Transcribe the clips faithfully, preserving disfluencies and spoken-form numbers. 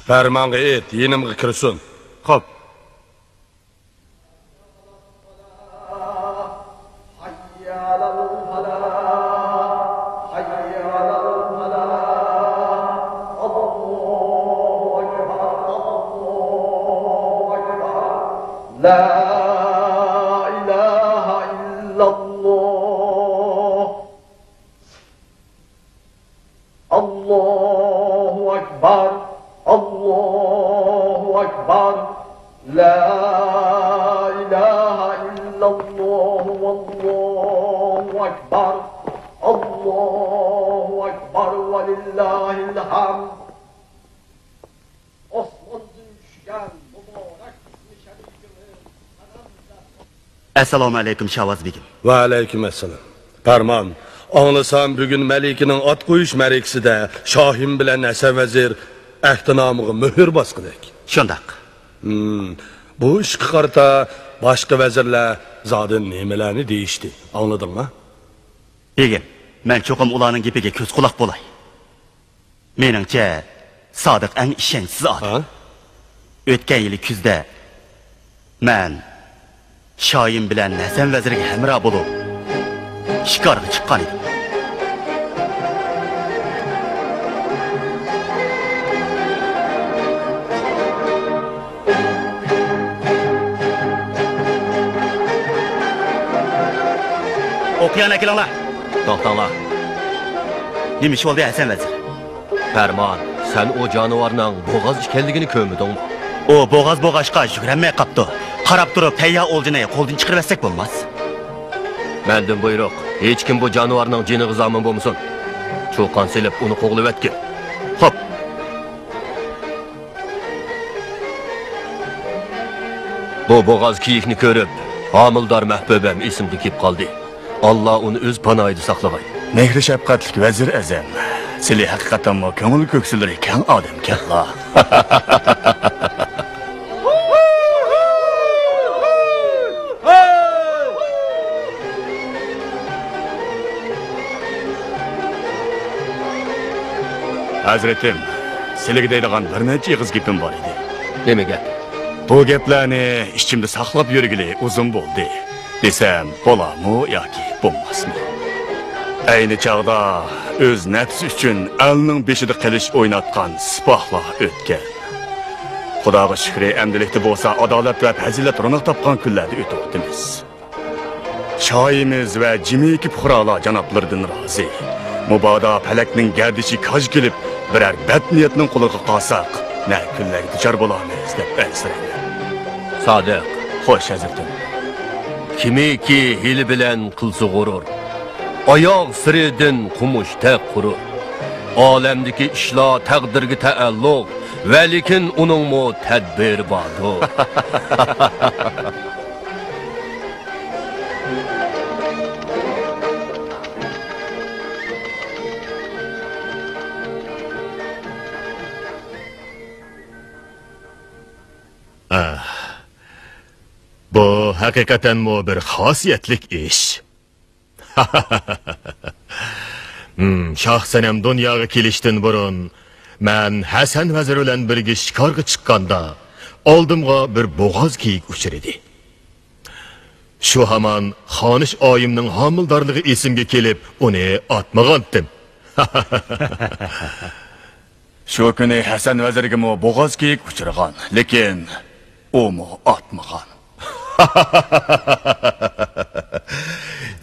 پەرمانغا ئېيت، يېنىمغا كىرسۇن. خوپ. لا إله إلا الله. الله أكبر، الله أكبر، لا إله إلا الله، والله أكبر، الله أكبر، ولله الحمد. ئاسماندىن چۈشكەن مۇبارەك ئىسمى شەرىپىڭىز سەلام دەپ. ئەسسالامۇ ئەلەيكۇم، شاۋاز بېگىم. ۋەئەلەيكۇم ئەسسالام. پەرمان، ئاڭلىسام، بۈگۈن مەلىكىنىڭ ئات قويۇش مەرىكىسىدە شاھىم بىلەن ھەسەن ۋەزىر ئەھدىنامىغا مۆھۈر باسقۇدەك. شۇنداق. ھىم، بۇ ئىشقا قارىتا باشقا ۋەزىرلەر زادى نېمىلەرنى دېيىشتى، ئاڭلىدىڭما؟ بېگىم، مەن چوقۇم ئۇلارنىڭ گېپىگە كۆز-قۇلاق بولاي. مېنىڭچە، سادىق ئەڭ ئىشەنچسىز ئادەم. ھە؟ ئۆتكەن يىلى كۈزدە مەن شاھىم بىلەن ھەسەن ۋەزىرگە ھەمراھ بولۇپ، شىكارغا چىققان ئىدىم. ئوقيان ئەكېلىڭلار. توختاڭلار. نېمە ئىش بولدى، ھەسەن ۋەزىر؟ پەرمان، سەن ئۇ جانىۋارنىڭ بوغاز ئىكەنلىكىنى كۆرمىدىڭمۇ؟ ئۇ بوغاز بوغاشقا يۈگۈرەلمەي قاپتۇ. قاراپ تۇرۇپ تەييار ئولجىنى قولدىن چىقىرىۋەتسەك بولماس. مەندىن بۇيرۇق، ھېچكىم بۇ جانىۋارنىڭ جېنىغا زامىن بولمىسۇن. چۇقان سېلىپ ئۇنى قوغلىۋەتكىن. خوپ. بۇ بوغاز كېيىكنى كۆرۈپ، ھامىلىدار مەھبۇبەم ئېسىمگە كېلىپ قالدى. ئاللا ئۇنى ئۆز پاناھىدا ساقلىغاي. مېھرى شەپقەتلىك ۋەزىر ئەزەم، سىلى ھەقىقەتەنمۇ كۆڭۈل كۆكسىلىرى كەڭ ئادەمكەنلا. ھەزرىتىم، سىلىگە دەيدىغان بىر نەچچە ئېغىز گېپىم بار ئىدى. نېمە گەپ؟ بۇ گەپلەرنى ئىچىمدە ساقلاپ يۈرگىلى ئۇزۇن بولدى، دېسەم بولارمۇ ياكى بولماسمۇ؟ ئەينى چاغدا ئۆز نەپسى ئۈچۈن ئەلنىڭ بېشىدا قىلىچ ئويناتقان سىپاھلار ئۆتكەن. خۇداغا شۈكرى، ئەمدىلىكتە بولسا ئادالەت ۋە پەزىلەت روناق تاپقان كۈنلەردە ئۆتۈۋاتىمىز. شاھىمىز ۋە جىمىكى پۇقرالار جانابلىرىدىن رازى. مۇبادا پەلەكنىڭ گەردىشى كاج كېلىپ، بىرەر بەتنىيەتنىڭ قولىغا قالساق، نە كۈنلەرگە دۇچار بولارمىز دەپ ئەنسىرەيمەن. سادىق. خوش، ھەزرىتىم. كىمكى ھىيلە بىلەن قىلسا غۇرۇر، ئاياغ سىرىدىن قومۇشتەك قۇرۇر. ئالەمدىكى ئىشلار تەقدىرگە تەئەللۇق، ۋەلىكىن ئۇنىڭمۇ تەدبىرى باردۇر. ئاھ، بۇ ھەقىقەتەنمۇ بىر خاسىيەتلىك ئىش. ھىم، شاھ سەنەم دۇنياغا كېلىشتىن بۇرۇن، مەن ھەسەن ۋەزىر بىلەن بىرگە شىكارغا چىققاندا، ئالدىمغا بىر بوغاز كېيىك ئۇچرىدى. شۇ ھامان خانىش ئايىمنىڭ ھامىلىدارلىقى ئېسىمگە كېلىپ، ئۇنى ئاتمىغانتىم. شۇ كۈنى ھەسەن ۋەزىرگىمۇ بوغاز كېيىك ئۇچرىغان، لېكىن ئۇمۇ ئاتمىغان.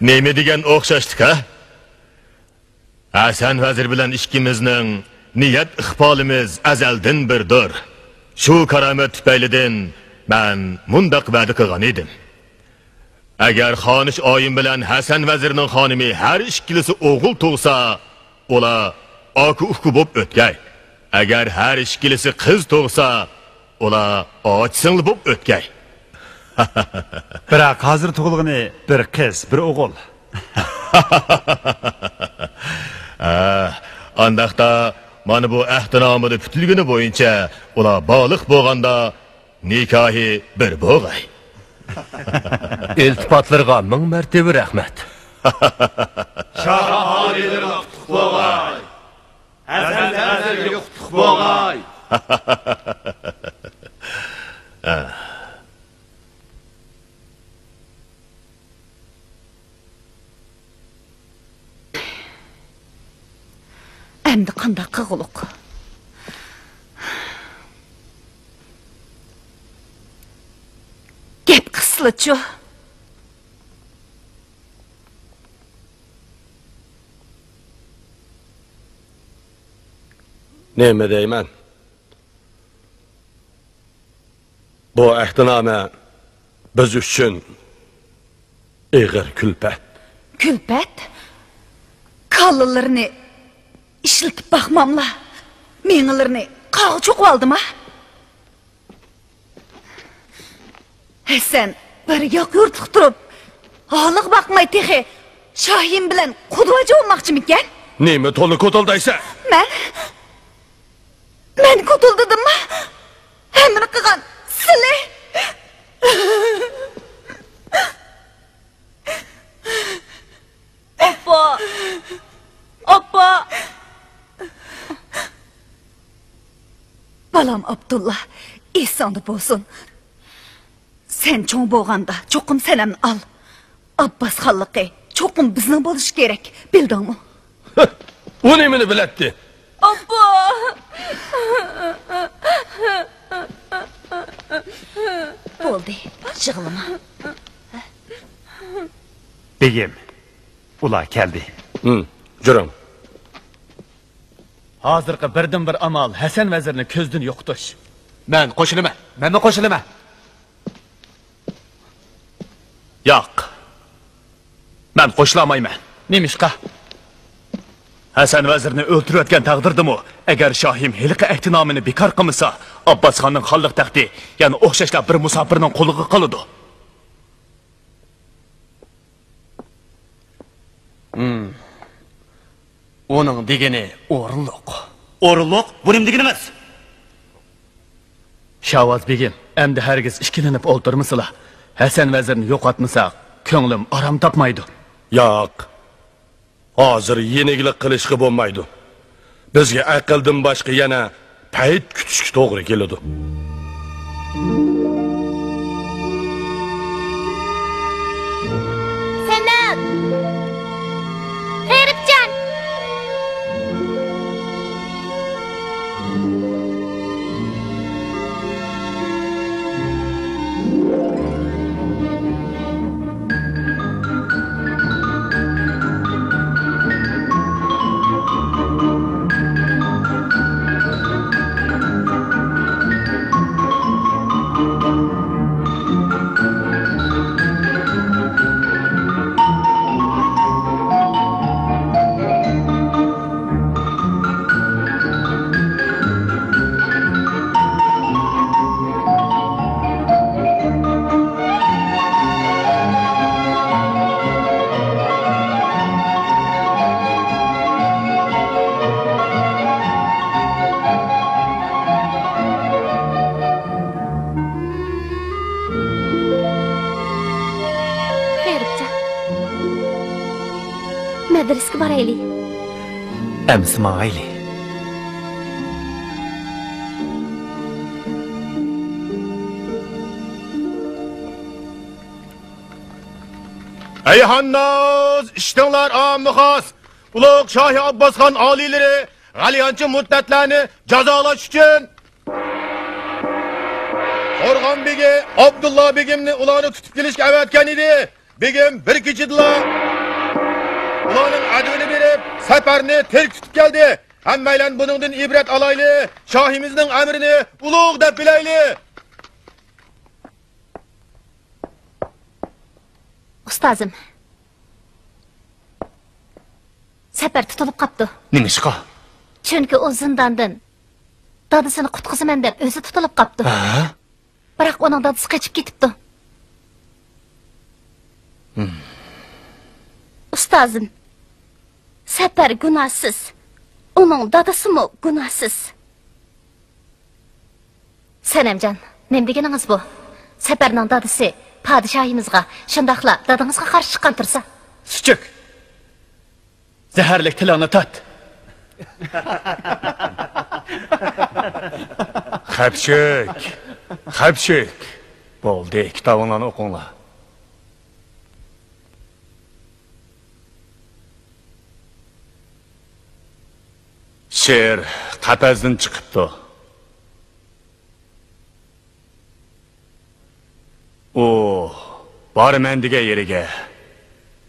نېمە دېگەن ئوخشاشلىق، ھە؟ ھەسەن ۋەزىر بىلەن ئىككىمىزنىڭ نىيەت ئىقبالىمىز ئەزەلدىن بىردۇر. شۇ كارامەت تۈپەيلىدىن مەن مۇنداق ۋەدە قىلغان ئىدىم. ئەگەر خانىش ئايىم بىلەن ھەسەن ۋەزىرنىڭ خانىمى ھەر ئىككىلىسى ئوغۇل تۇغسا، ئۇلار ئاكا-ئۇكا بوپ ئۆتكەي. ئەگەر ھەر ئىككىلىسى قىز تۇغسا، ئۇلار ئاچا-سىڭىل بوپ ئۆتكەي. بىراق ھازىر تۇغۇلغىنى بىر قىز، بىر ئوغۇل. ھە، ئانداقتا مانا بۇ ئەھدىنامىدا پۈتۈلگىنى بويىچە ئۇلار بالىق بولغاندا نىكاھى بىر بوغاي. ئىلتىپاتلىرىغا مىڭ مەرتىۋە رەھمەت. شاھ ئالىيلىرىغا قۇتلۇق بوغاي. ھەسەن ۋەزىرگە قۇتلۇق بوغاي. ئەمدى قانداق قىلغۇلۇق؟ گەپ قىلسىلىچۇ. نېمە دەيمەن؟ بۇ ئەھدىنامە بىز ئۈچۈن ئېغىر كۈلپەت. كۈلپەت؟ كاللىلىرىنى ئىشلىتىپ باقماملا، مېڭىلىرىنى قاغا چوقۇۋالدىما؟ ھەسەن بىر ياق يۇرتلۇق تۇرۇپ، ھالىغا باقماي تېخى شاھىم بىلەن قۇدۋاجى بولماقچىمىكەن؟ نېمە تولا كوتۇلدايسەن؟ مەن؟ مەن كوتۇلدىدىمما؟ ھەممىنى قىلغان سىلى! ئاپا! ئاپا! بالام ئابدۇللا، ئېسىڭدە بولسۇن. سەن چوڭ بولغاندا چوقۇم سەنەمنى ئال. ئابباس خانلىقى چوقۇم بىزنىڭ بولۇشى كېرەك، بىلدىڭمۇ؟ ئۇ نېمىنى بىلەتتى؟ ئاپا! بولدى، يىغلىما. بېگىم، ئۇلار كەلدى. ھىم، جۈرۈڭ. ھازىرقى بىردىنبىر ئامال ھەسەن ۋەزىرنى كۆزدىن يوقىتىش. مەن قوشۇلىمەن. مەنمۇ قوشۇلىمەن. ياق. مەن قوشۇلالمايمەن. نېمىشقا؟ ھەسەن ۋەزىرنى ئۆلتۈرۈۋەتكەن تەقدىردىمۇ، ئەگەر شاھىم ھېلىقى ئەھدىنامىنى بىكار قىلمىسا، ئابباسخاننىڭ خانلىق تەختى يەنە ئوخشاشلا بىر مۇساپىرنىڭ قولىغا قالىدۇ. ھىم. ئۇنىڭ دېگىنى ئورۇنلۇق. ئورۇنلۇق؟ بۇ نېمە دېگىنىڭىز؟ شاۋاز بېگىم، ئەمدى ھەرگىز ئىككىلىنىپ ئولتۇرمىسىلا. ھەسەن ۋەزىرنى يوقاتمىساق، كۆڭلۈم ئارام تاپمايدۇ. ياق. ھازىر يېنىكلىق قىلىشقا بولمايدۇ. بىزگە ئەقىلدىن باشقا يەنە پەيت كۈتۈشكە توغرا كېلىدۇ. سەنەم! غېرىبجان! غېرىبجان، مەدرىسىگە بارايلى. ئەمىسە ماڭايلى. ئەي ھانناز، ئىشتىڭلار ئاممىخاس! ئۇلۇغ شاھى ئابباسخان ئالىيلىرى غەلىيانچە مۇرتەتلەرنى جازالاش ئۈچۈن قورغان بېگى ئابدۇللا بېگىمنى ئۇلارنى تۇتۇپ كېلىشكە ئەۋەتكەن ئىدى. بېگىم بىر كېچىدىلا ئۇلارنىڭ ئەدىۋىنى بېرىپ، سەپەرنى تىرىك تۇتۇپ كەلدى. ھەممەيلەن بۇنىڭدىن ئىبرەت ئالايلى، شاھىمىزنىڭ ئەمرىنى ئۇلۇغ دەپ بىلەيلى. ئۇستازىم، سەپەر تۇتۇلۇپ قاپتۇ. نېمىشقا؟ چۈنكى ئۇ زىنداندىن دادىسىنى قۇتقۇزىمەن دەپ ئۆزى تۇتۇلۇپ قاپتۇ. ھە؟ بىراق ئۇنىڭ دادىسى قېچىپ كېتىپتۇ. ھىم. ئۇستازىم، سەپەر گۇناھسىز، ئۇنىڭ دادىسىمۇ گۇناھسىز. سەنەمجان، نېمە دېگىنىڭىز بۇ؟ سەپەرنىڭ دادىسى پادىشاھىمىزغا، شۇنداقلا دادىڭىزغا قارشى چىققان تۇرسا. سۈچۈك! زەھەرلىك تىلىڭنى تارت! خەپچۈك! خەپچۈك! بولدى، كىتابىڭلارنى ئوقۇڭلار. شىر قەپەستىن چىقىپتۇ. ئۇ بارىمەن دېگەن يېرىگە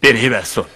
بېرىۋەرسۇن.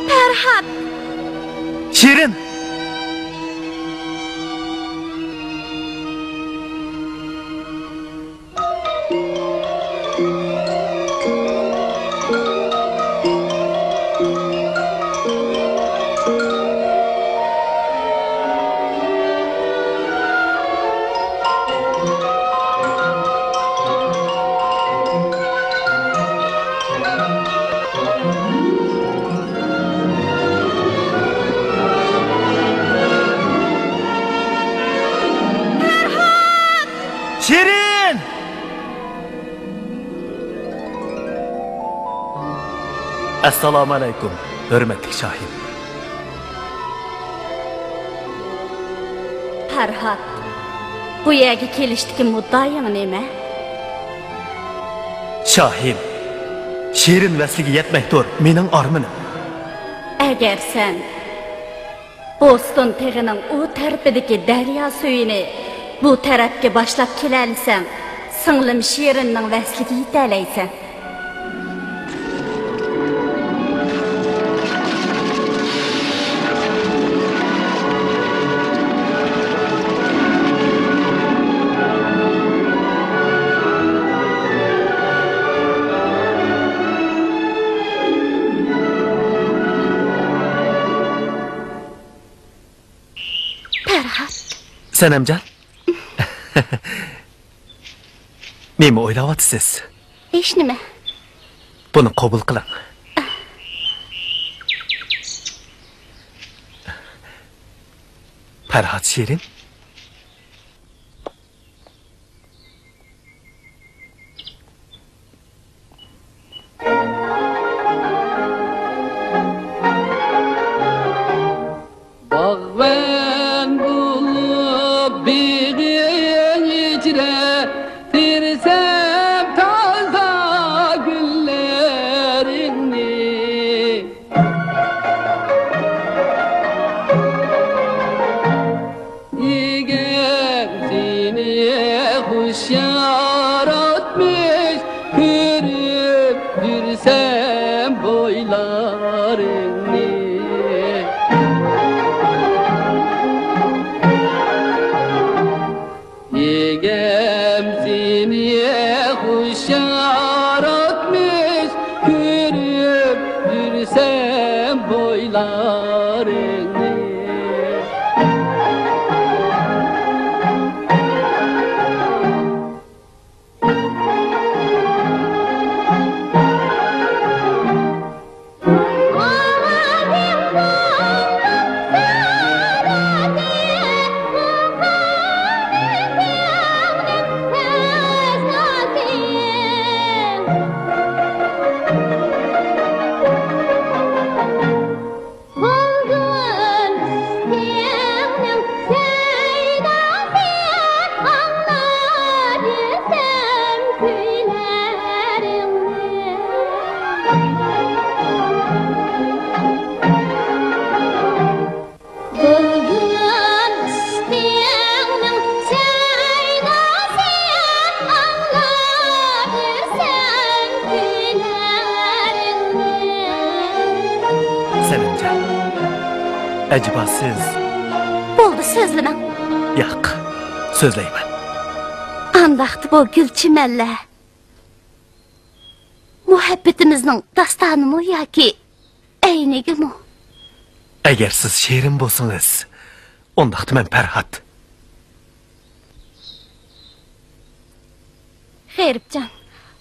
پەرھات! شېرىن! شېرىن! ئەسسالامۇئەلەيكۇم، ھۆرمەتلىك شاھىم. پەرھات، بۇ يەرگە كېلىشتىكى مۇددىئايىڭ نېمە؟ شاھىم، شېرىن ۋەسلىگە يەتمەكتۇر مېنىڭ ئارمىنىم. ئەگەر سەن بوستون تېغىنىڭ ئۇ تەرىپىدىكى دەريا سۈيىنى بۇ تەرەپكە باشلاپ كېلەلىسەڭ، سىڭلىم شېرىننىڭ ۋەسلىگە يېتەلەيسەن. پەرھات. سەنەمجان. نېمە ئويلاۋاتىسىز؟ ھېچنېمە. بۇنى قوبۇل قىلىڭ. پەرھات شېرىن. باغۋەن بولۇپ بېغىڭ ئىچرە، تېرىسەم تازا گۈللىرىڭنى. ئىگەم سېنى خۇش ياراتمىش، كۆرۈپ يۈرسەم بويلارىڭنى. ئىگەم سېنى خۇش ياراتمىش، كۆرۈپ يۈرسەم بويلارىڭنى. ئەجەبا سىز. بولدى، سۆزلىمەڭ. ياق، سۆزلەيمەن. ئانداقتا بۇ گۈل چىمەنلەر مۇھەببىتىمىزنىڭ داستانىمۇ ياكى ئەينىگىمۇ؟ ئەگەر سىز شېرىن بولسىڭىز، ئۇنداقتا مەن پەرھات. غېرىبجان،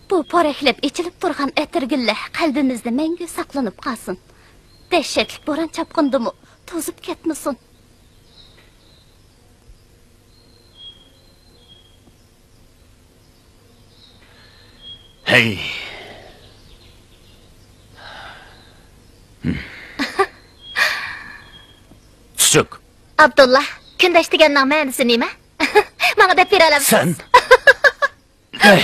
بۇ پورەكلەپ ئېچىلىپ تۇرغان ئەتىرگۈللەر قەلبىمىزدە مەڭگۈ ساقلىنىپ قالسۇن. دەھشەتلىك بوران-چاپقۇندىمۇ توزۇپ كەتمىسۇن. ھەي! چۈشۈك. ئابدۇللا، كۈندەش دېگەننىڭ مەنىسى نېمە؟ ماڭا دەپ بېرەلەمسىز؟ سەن. ھەي!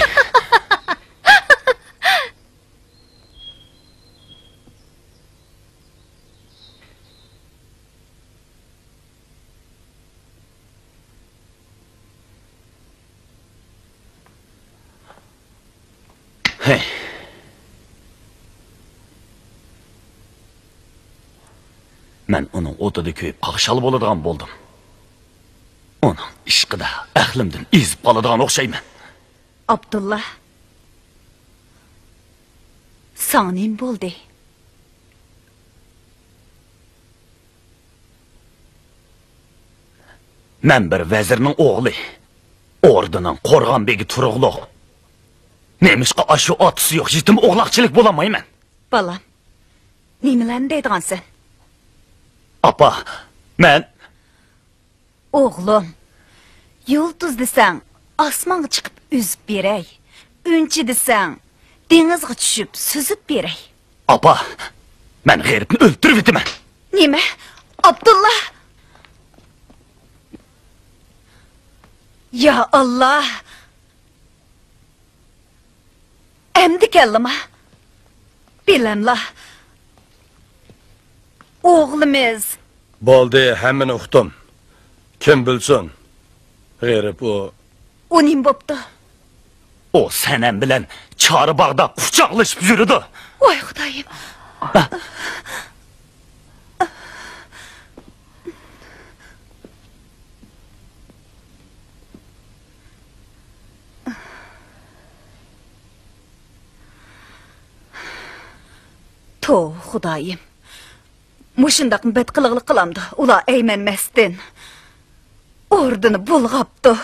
ھەي. مەن ئۇنىڭ ئوتىدا كۆيۈپ قاقشال بولىدىغان بولدۇم. ئۇنىڭ ئىشقىدا ئەقلىمدىن ئېزىپ قالىدىغان ئوخشايمەن. ئابدۇللا، ساڭا نېمە بولدى؟ مەن بىر ۋەزىرنىڭ ئوغلى. ئوردىنىڭ قورغان بېگى تۇرۇقلۇق. نېمىشقا ئاشۇ ئاتىسى يوق يېتىم ئوغلاقچىلىك بولالمايمەن؟ بالام، نېمىلەرنى دەيدىغانسەن؟ ئاپا، مەن. ئوغلۇم، يۇلتۇز دېسەڭ، ئاسمانغا چىقىپ ئۈزۈپ بېرەي. ئۈنچە دېسەڭ، دېڭىزغا چۈشۈپ سۈزۈپ بېرەي. ئاپا، مەن غېرىبنى ئۆلتۈرۈۋېتىمەن. نېمە؟ ئابدۇللا! يا ئاللا! ئەمدى كەلدىما؟ بىلەملا. ئوغلىمىز. بولدى، ھەممىنى ئۇقتۇم. كىم بىلسۇن؟ غېرىب ئۇ. ئۇ نېمە بوپتۇ؟ ئۇ سەنەم بىلەن چارباغدا قۇچاقلىشىپ يۈرىدۇ. ۋاي خۇدايىم. توۋا خۇدايىم. مۇشۇنداقمۇ بەت قىلىغلىق قىلامدۇ؟ ئۇلار ئەيمەنمەستىن ئوردىنى بۇلغاپتۇ.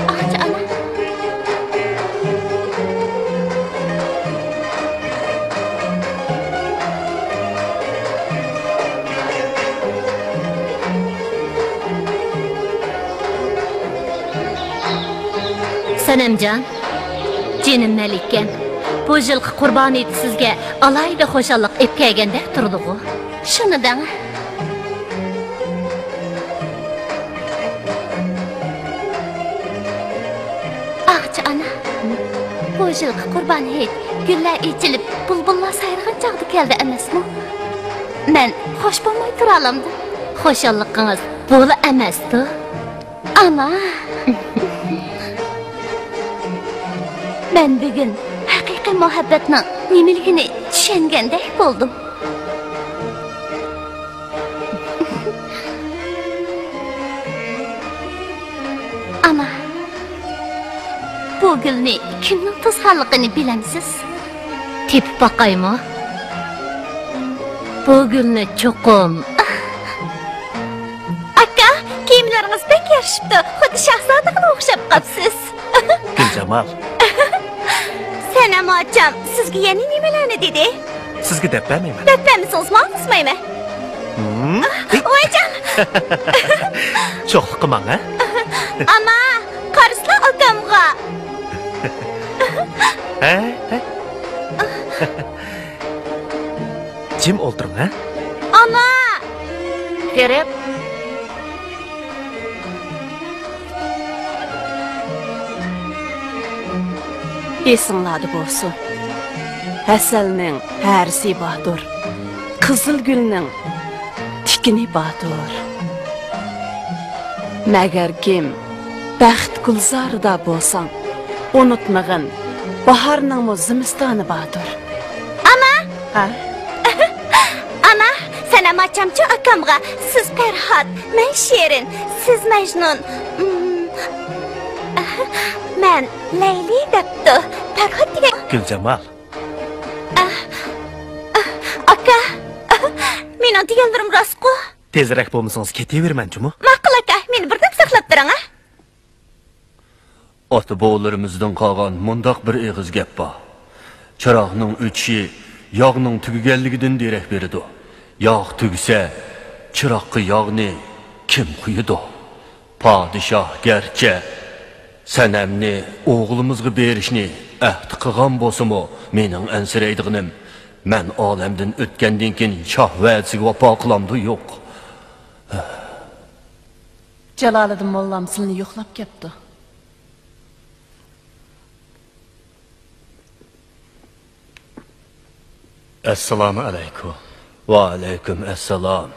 ئاقچى ئانا. سەنەمجان، جېنىم مەلىكەم، بۇ يىلقى قۇربان ھېيت سىزگە ئالاھىدە خۇشاللىق ئېلىپ كەلگەندەك تۇرىدىغۇ؟ شۇنى دەڭ. ئاقچى ئانا، بۇ يىلقى قۇربان ھېيت گۈللەر ئېچىلىپ، بۇلبۇللار سايرىغان چاغدا كەلدى ئەمەسمۇ؟ مەن خوش بولماي تۇرالامدىم. خۇشاللىقىڭىز بۇلا ئەمەستۇ؟ ئانا! مەن بۈگۈن ھەقىقىي مۇھەببەتنىڭ نېمىلىكىنى چۈشەنگەندەك بولدۇم. ئانا، بۇ گۈلنى كىمنىڭ توسقانلىقىنى بىلەمسىز؟ تېپىپ باقايمۇ؟ بۇ گۈلنى چوقۇم. ئاكا، كىيىملىرىڭىز بەك يارىشىپتۇ، خۇددى شاھزادىغىلا ئوخشاپ قاپسىز. گۈلجامال. سەنەم ئاچام سىزگە يەنە نېمىلەرنى دېدى؟ سىزگە دەپ بەرمەيمەن. دەپ بەرمىسىڭىز ماڭا قىزمايمەن. ھىم؟ ۋايجان! شوخلۇق قىلماڭ، ھە؟ ئانا، قارىسىلا ئاكامغا. ھە؟ ھە؟ جىم ئولتۇرۇڭ، ھە؟ ئانا! غېرىب! ئېسىڭلاردا بولسۇن، ھەسەلنىڭ ھەرىسى باتۇر، قىزىل گۈلنىڭ تىكىنى باتۇر. مەگەر كىم بەخت گۈلزارىدا بولساڭ، ئۇنتۇمىغىن، باھارنىڭمۇ زىمىستانى باتۇر. ئانا! ھە؟ ئانا، سەنەم ئاچامچۇ ئاكامغا، سىز پەرھات، مەن شېرىن، سىز مەجنۇن، مم، مەن لەيلى دەپتۇ. پەرھات دېگەن. گۈلجامال. ئاكا، مېنىڭ دېگەنلىرىم راستقۇ؟ تېزرەك بولمىسىڭىز كېتىۋېرىمەن جۇمۇ. ماقۇل ئاكا، مېنى بىردەم ساقلاپ تۇرۇڭ ھە. ئاتا-بوۋىلىرىمىزدىن قالغان مۇنداق بىر ئېغىز گەپ بار. چىراغنىڭ ئۆچۈشى ياغنىڭ تۈگىگەنلىكىدىن دېرەك بېرىدۇ. ياغ تۈگىسە، چىراغقا ياغنى كىم قويىدۇ؟ پادىشاھ گەرچە سەنەمنى ئوغلىمىزغا بېرىشنى ئەھدى قىلغان بولسىمۇ، مېنىڭ ئەنسىرەيدىغىنىم، مەن ئالەمدىن ئۆتكەندىن كېيىن شاھ ۋەدىسىگە ۋاپا قىلامدۇ يوق؟ جالالىدىن موللام سىلىنى يوقلاپ كەپتۇ. ئەسسالامۇ ئەلەيكۇم. ۋەئەلەيكۇم ئەسسالام،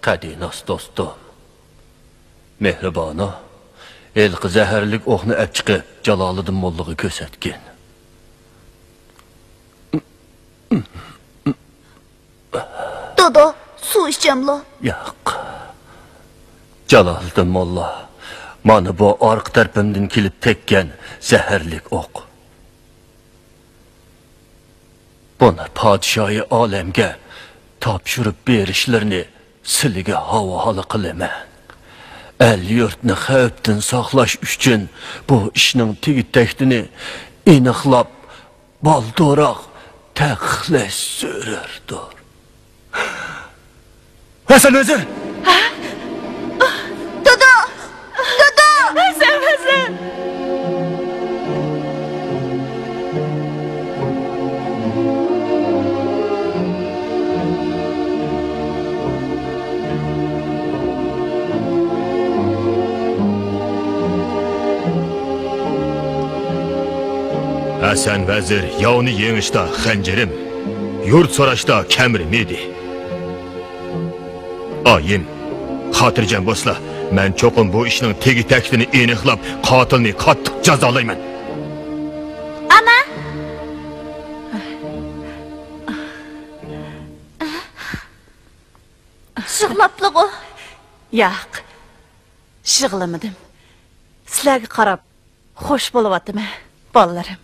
قەدىناس دوستۇم. مېھرىبانۇ، ھېلىقى زەھەرلىك ئوقنى ئەپ چىقىپ، جالالىدىن موللىغا كۆرسەتكىن. دادا، سۇ ئىچەملا؟ ياق. جالالىدىن موللا، مانا بۇ ئارقا تەرىپىمدىن كېلىپ تەگكەن زەھەرلىك ئوق. بۇنى پادىشاھى ئالەمگە تاپشۇرۇپ بېرىشلىرىنى سىلىگە ھاۋالە قىلىمەن. ئەل-يۇرتنى خەۋپتىن ساقلاش ئۈچۈن بۇ ئىشنىڭ تېگى-تەكتىنى ئېنىقلاپ، بالدۇرراق تەقىقلەش زۆرۈردۇر. ھەسەن ۋەزىر! دادا! دادا! ھەسەن ۋەزىر! ھەسەن ۋەزىر ياۋنى يېڭىشتا خەنجىرىم، يۇرت سوراشتا كەمىرىم ئىدى. ئايىم، خاتىرجەم بولسىلا، مەن چوقۇم بۇ ئىشنىڭ تېگى-تەكتىنى ئېنىقلاپ، قاتىلنى قاتتىق جازالايمەن. ئانا! يىغلاپلىغۇ؟ ياق، يىغلىمىدىم. سىلەرگە قاراپ خوش بولۇۋاتىمەن، بالىلىرىم.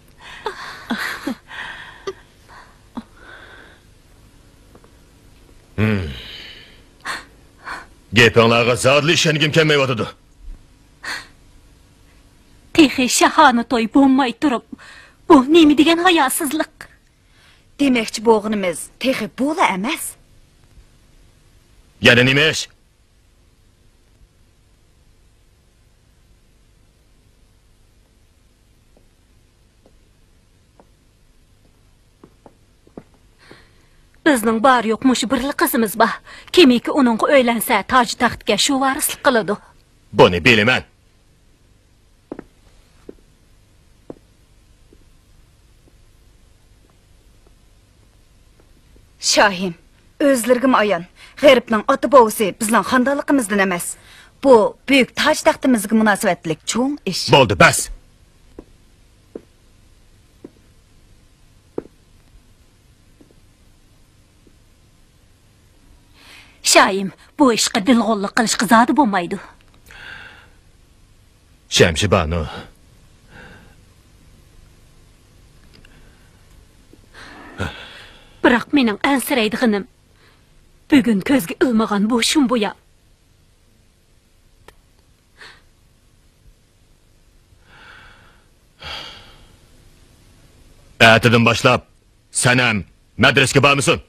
ھىم. گېپىڭلارغا زادىلا ئىشەنگۈم كەلمەيۋاتىدۇ. تېخى شاھانە توي بولماي تۇرۇپ، بۇ نېمە دېگەن ھاياسىزلىق؟ دېمەكچى بولغىنىمىز تېخى بۇلا ئەمەس. يەنە نېمە ئىش؟ بىزنىڭ بار-يوق مۇشۇ بىرلا قىزىمىز بار. كىمكى ئۇنىڭغا ئۆيلەنسە، تاج-تەختكە شۇ ۋارىسلىق قىلىدۇ. بۇنى بىلىمەن. شاھىم، ئۆزلىرىگىمۇ ئايان، غېرىبنىڭ ئاتا-بوۋىسى بىزنىڭ خاندانلىقىمىزدىن ئەمەس. بۇ بۈيۈك تاج-تەختىمىزگە مۇناسىۋەتلىك چوڭ ئىش. بولدى، بەس! شاھىم، بۇ ئىشقا دىلغۇللۇق قىلىشقا زادى بولمايدۇ. شەمشى بانۇ. بىراق مېنىڭ ئەنسىرەيدىغىنىم، بۈگۈن كۆزگە ئىلمىغان بۇ شۇمبۇيا. ئەتىدىن باشلاپ سەنەم مەدرىسىگە بارمىسۇن.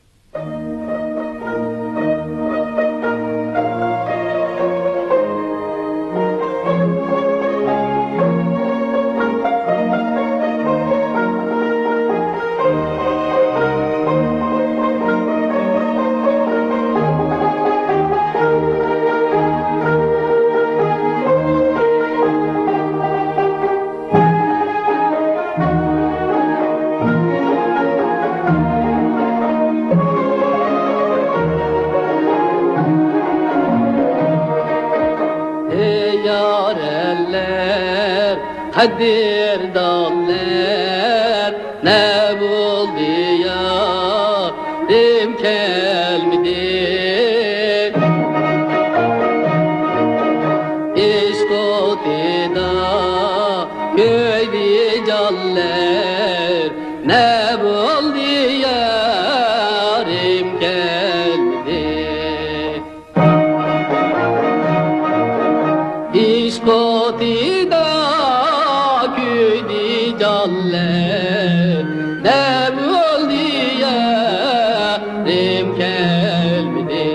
قەدىردانلار، نە بولدى يارىم كەلمىدى؟ ئىشق ئوتىدا كۆيدى جانلار، نە بولدى يارىم كەلمىدى؟ ئىشق ئوتىدا كۆيدى جانلار، نە بولدى يارىم كەلمىدى؟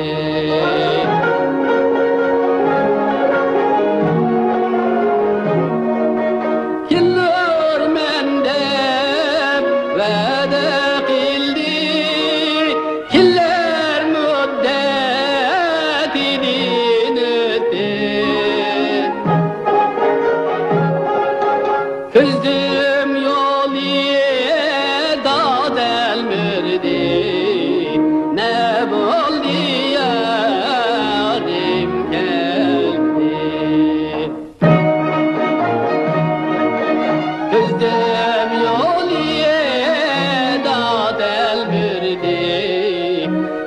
كېلەرمەن دەپ ۋەدە قىلدى، كېلەر مۇددەتىدىن ئۆتتى. كۆزۈم يولىدا تەلمۈردى، نە بولدى يارىم كەلمىدى؟ كۆزۈم يولىدا تەلمۈردى،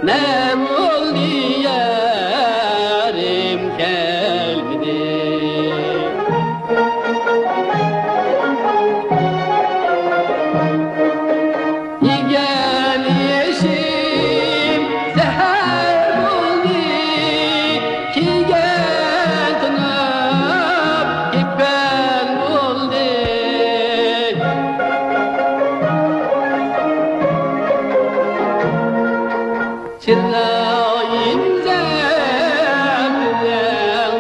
نە بولدى يارىم كەلمىدى؟ يېگەن ئېشىم زەھەر بولدى، كىيگەن تۇنۇپ كېپەن بولدى. چىرايىم زەپىرەڭ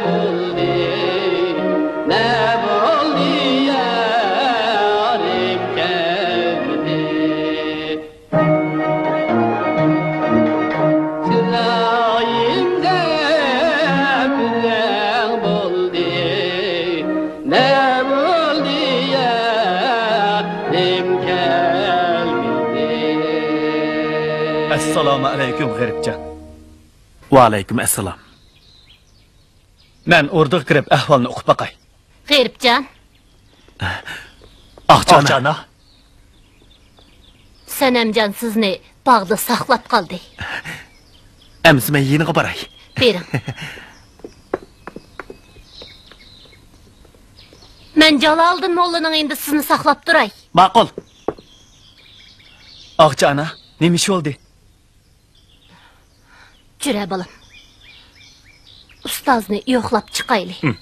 بولدى، نە بولدى يارىم كەلمىدى؟ چىرايىم زەپىرەڭ بولدى، نە بولدى يارىم كەلمىدى؟ ئەسسالامۇ ئەلەيكۇم، غېرىبجان. ۋەئەلەيكۇم ئەسسالام. مەن ئوردىغا كىرىپ ئەھۋالنى ئۇقۇپ باقاي. غېرىبجان. ئاقچى ئانا. سەنەمجان سىزنى باغدا ساقلاپ قالدى. ئەمىسە مەن يېنىغا باراي. بېرىڭ. مەن جالالىدىن موللىنىڭ يېنىدا سىزنى ساقلاپ تۇراي. ماقۇل. ئاقچى ئانا، نېمە ئىش بولدى؟ جۈرە بالام. ئۇستازنى يوقلاپ چىقايلى. ھىم.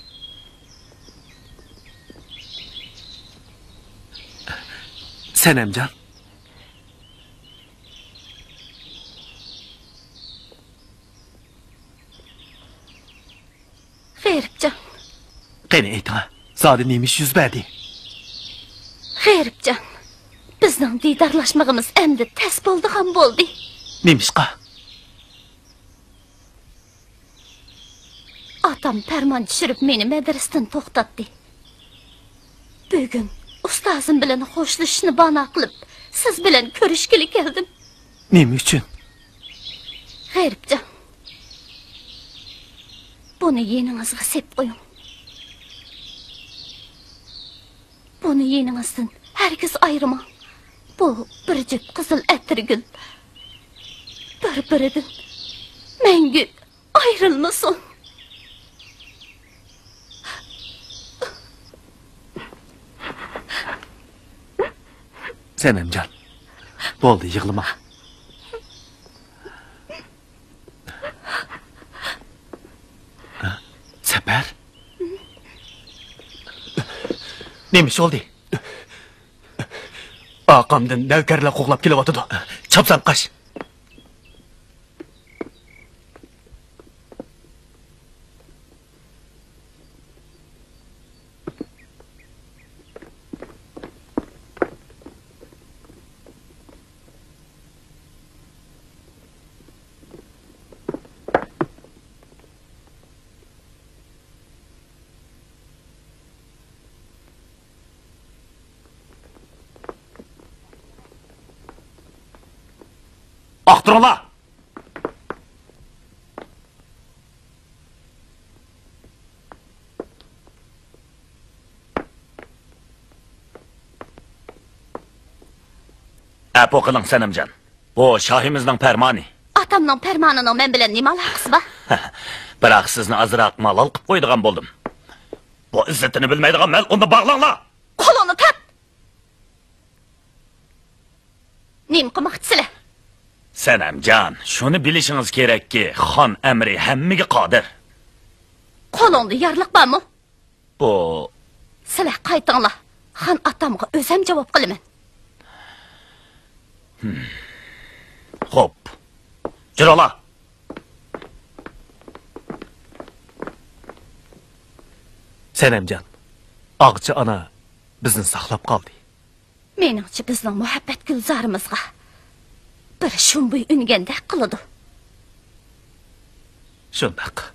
سەنەمجان. غېرىبجان. قېنى ئېيتىڭا، زادى نېمە ئىش يۈز بەردى؟ غېرىبجان، بىزنىڭ دىدارلاشمىغىمىز ئەمدى تەس بولىدىغان بولدى. نېمىشقا؟ ئاتام پەرمان چۈشۈرۈپ مېنى مەدرىسىدىن توختاتتى. بۈگۈن ئۇستازىم بىلەن خوشلىشىشنى بانا قىلىپ، سىز بىلەن كۆرۈشكىلى كەلدىم. نېمە ئۈچۈن؟ غېرىبجان، بۇنى يېنىڭىزغا سېپ قويۇڭ. بۇنى يېنىڭىزدىن ھەرگىز ئايرىماڭ. بۇ بىر جۈپ قىزىل ئەتىرگۈل بىر-بىرىدىن مەڭگۈ ئايرىلمىسۇن. سەنەمجان، بولدى، يىغلىما. سەپەر؟ نېمە ئىش بولدى؟ ئارقامدىن نەۋكەرلەر قوغلاپ كېلىۋاتىدۇ. چاپسان قاچ! ئاختۇرۇڭلار! ئەپۇ قىلىڭ، سەنەمجان. بۇ شاھىمىزنىڭ پەرمانى. ئاتامنىڭ پەرمانىنىڭ مەن بىلەن نېمە ئالاقىسى بار؟ بىراق سىزنى ئازراق مالال قىپ قويىدىغان بولدۇم. بۇ ئىززىتىنى بىلمەيدىغان مەلئۇننى باغلاڭلار! قولۇڭنى تارت! نېمە قىلماقچىسىلەر؟ سەنەمجان، شۇنى بىلىشىڭىز كېرەككى، خان ئەمرى ھەممىگە قادىر. قولۇڭدا يارلىق بارمۇ؟ بۇ. سىلەر قايتىڭلار. خان ئاتامغا ئۆزۈم جاۋاب قىلىمەن. خوپ. جۈرۈڭلار. سەنەمجان، ئاغچى ئانا بىزنى ساقلاپ قالدى. مېنىڭچە، بىزنىڭ مۇھەببەت گۈلزارىمىزغا بىر شۇمبۇي ئۈنگەندەك قىلىدۇ. شۇنداق.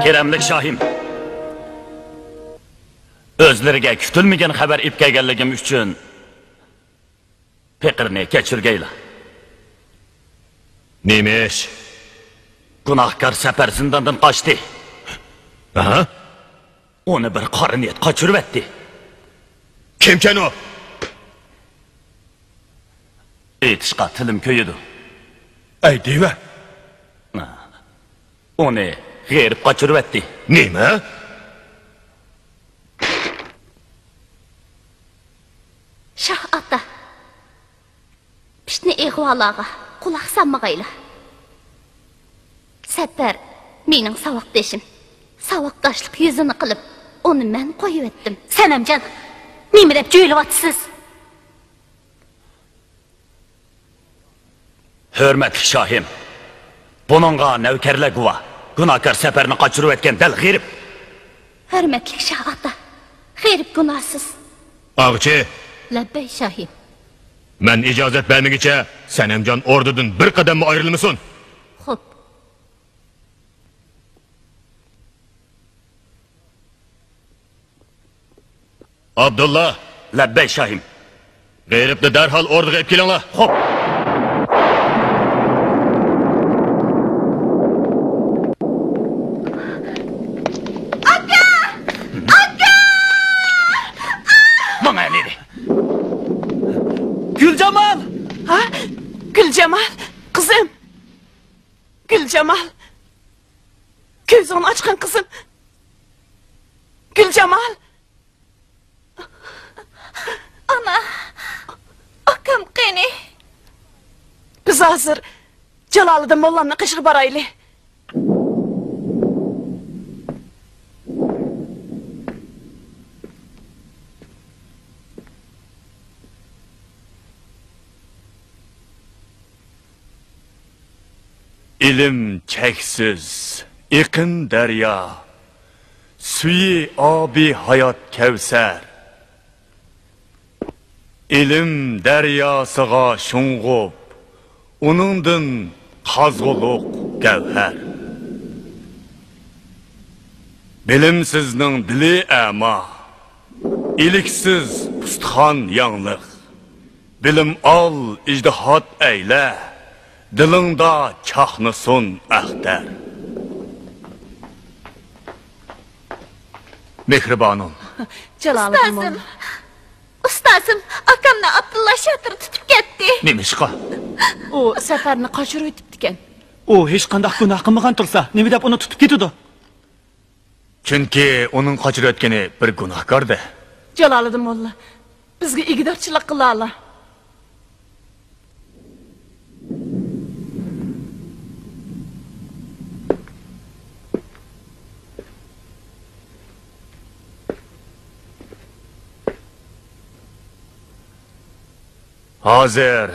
كېرەملىك شاھىم، ئۆزلىرىگە كۈتۈلمىگەن خەۋەر ئېلىپ كەلگەنلىكىم ئۈچۈن پېقىرنى كەچۈرگەيلا. نېمە ئىش؟ گۇناھكار سەپەر زىنداندىن قاچتى. ھە؟ ئۇنى بىر قارا نىيەت قاچۇرۇۋەتتى. كىمكەن ئۇ؟ ئېيتىشقا تىلىم كۆيىدۇ. ئەي دېۋە! ئۇنى غېرىب قاچۇرۇۋەتتى. نېمە؟ شاھ ئاتا، پىتنە ئىغۋالارغا قۇلاق سالمىغايلا. سەپەر مېنىڭ ساۋاقدىشىم. ساۋاقداشلىق يۈزىنى قىلىپ، ئۇنى مەن قويۇۋەتتىم. سەنەمجان، نېمە دەپ جۆيلۈۋاتىسىز؟ ھۆرمەتلىك شاھىم، بۇنىڭغا نەۋكەرلەر گۇۋاھ. گۇناھكار سەپەرنى قاچۇرۇۋەتكەن دەل غېرىب. ھۆرمەتلىك شاھ ئاتا، غېرىب گۇناھسىز. ئاغىچى! لەببەي شاھىم. مەن ئىجازەت بەرمىگۈچە سەنەمجان ئوردىدىن بىر قەدەممۇ ئايرىلمىسۇن. خوپ. ئابدۇللا! لەببەي شاھىم. غېرىبنى دەرھال ئوردىغا ئېلىپ كېلىڭلار. خوپ. ئاكا! ئاكا! ماڭا ئەلىدى. گۈلجامال! ھە؟ گۈلجامال، قىزىم! گۈلجامال! كۆزۈڭنى ئاچقىن، قىزىم! گۈلجامال! ئانا، ئاكام قېنى؟ بىز ھازىر جالالىدىن موللامنىڭ قېشىغا بارايلى. ئىلىم چەكسىز، ئېقىن دەريا، سۈيى ئابى ھايات كەۋسەر. ئىلىم دەرياسىغا شۇڭغۇپ، ئۇنىڭدىن قازغۇلۇق گەۋھەر. بىلىمسىزنىڭ دىلى ئەما، ئىلىكسىز ئۇستىخان ياڭلىق. بىلىم ئال، ئىجتىھات ئەيلە، دىلىڭدا چاقنىسۇن ئەختەر. مېھرىبانۇم. جالالىدىن ئۇستازىم، موللا. ئۇستازىم، ئاكامنى ئابدۇللا شاتۇر تۇتۇپ كەتتى. نېمىشقا؟ ئۇ سەپەرنى قاچۇرۇۋېتىپتىكەن. ئۇ ھېچقانداق گۇناھ قىلمىغان تۇرسا، نېمە دەپ ئۇنى تۇتۇپ كېتىدۇ؟ چۈنكى ئۇنىڭ قاچۇرۇۋەتكىنى بىر گۇناھكار-دە. جالالىدىن موللا، بىزگە ئىگىدارچىلىق قىلالا. ھازىر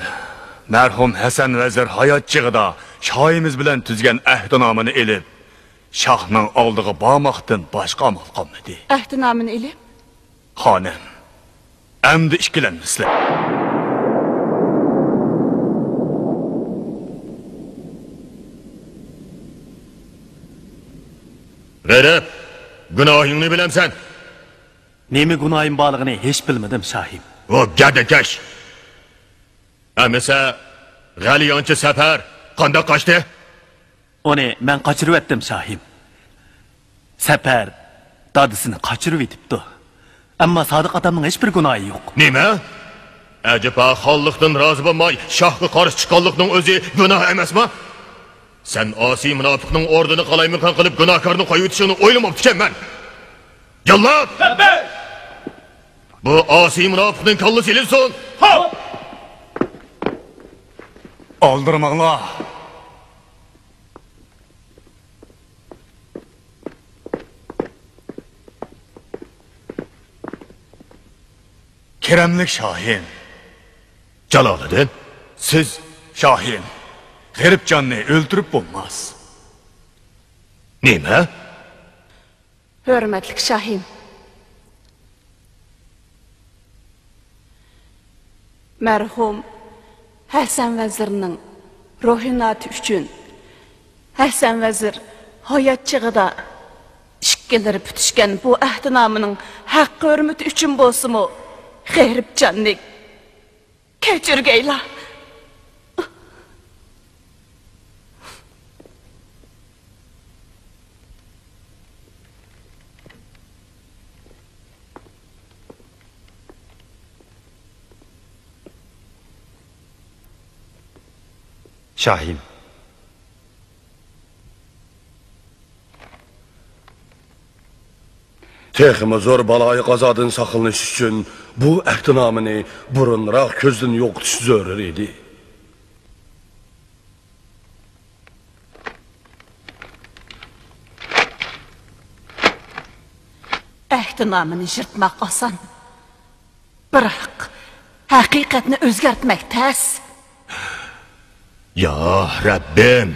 مەرھۇم ھەسەن ۋەزىر ھايات چېغىدا شاھىمىز بىلەن تۈزگەن ئەھدىنامىنى ئېلىپ، شاھنىڭ ئالدىغا بارماقتىن باشقا ئامال قالمىدى. ئەھدىنامىنى ئېلىپ؟ خانىم، ئەمدى ئىككىلەنمىسىلەر. غېرىب، گۇناھىڭنى بىلەمسەن؟ نېمە گۇناھىم بارلىقىنى ھېچ بىلمىدىم، شاھىم. ئۇ گەدەكەش! ئەمىسە، غەلىيانچى سەپەر قانداق قاچتى؟ ئۇنى مەن قاچۇرۇۋەتتىم، شاھىم. سەپەر دادىسىنى قاچۇرۇۋېتىپتۇ. ئەمما سادىق ئاتامنىڭ ھېچبىر گۇناھى يوق. نېمە؟ ئەجەبا، خانلىقتىن رازى بولماي شاھقا قارشى چىققانلىقنىڭ ئۆزى گۇناھ ئەمەسما؟ سەن ئاسىي مۇناپىقنىڭ ئورنىنى قالايمىقان قىلىپ گۇناھكارنى قويۇۋېتىشىڭنى ئويلىماپتىكەنمەن. جاللات! لەببەي! بۇ ئاسىي مۇناپىقنىڭ كاللىسى ئېلىنسۇن! خوپ! ئالدىرىماڭلار! كېرەملىك شاھىم! جالالىدىن! سىز، شاھىم، غېرىبجاننى ئۆلتۈرۈپ بولماس. نېمە؟ ھۆرمەتلىك شاھىم! مەرھۇم ھەسەن ۋەزىرنىڭ روھىناتى ئۈچۈن، ھەسەن ۋەزىر ھايات چېغىدا ئىككىلىرى پۈتۈشكەن بۇ ئەھدىنامىنىڭ ھەققى-ھۆرمىتى ئۈچۈن بولسىمۇ، غېرىبجاننى كەچۈرگەيلا. شاھىم. تېخىمۇ زور بالايىقازادىن ساقلىنىش ئۈچۈن بۇ ئەھدىنامىنى بۇرۇنراق كۆزدىن يوقىتىش زۆرۈر ئىدى. ئەھدىنامىنى يىرتماق ئاسان، بىراق ھەقىقەتنى ئۆزگەرتمەك تەس. يا رەببىم،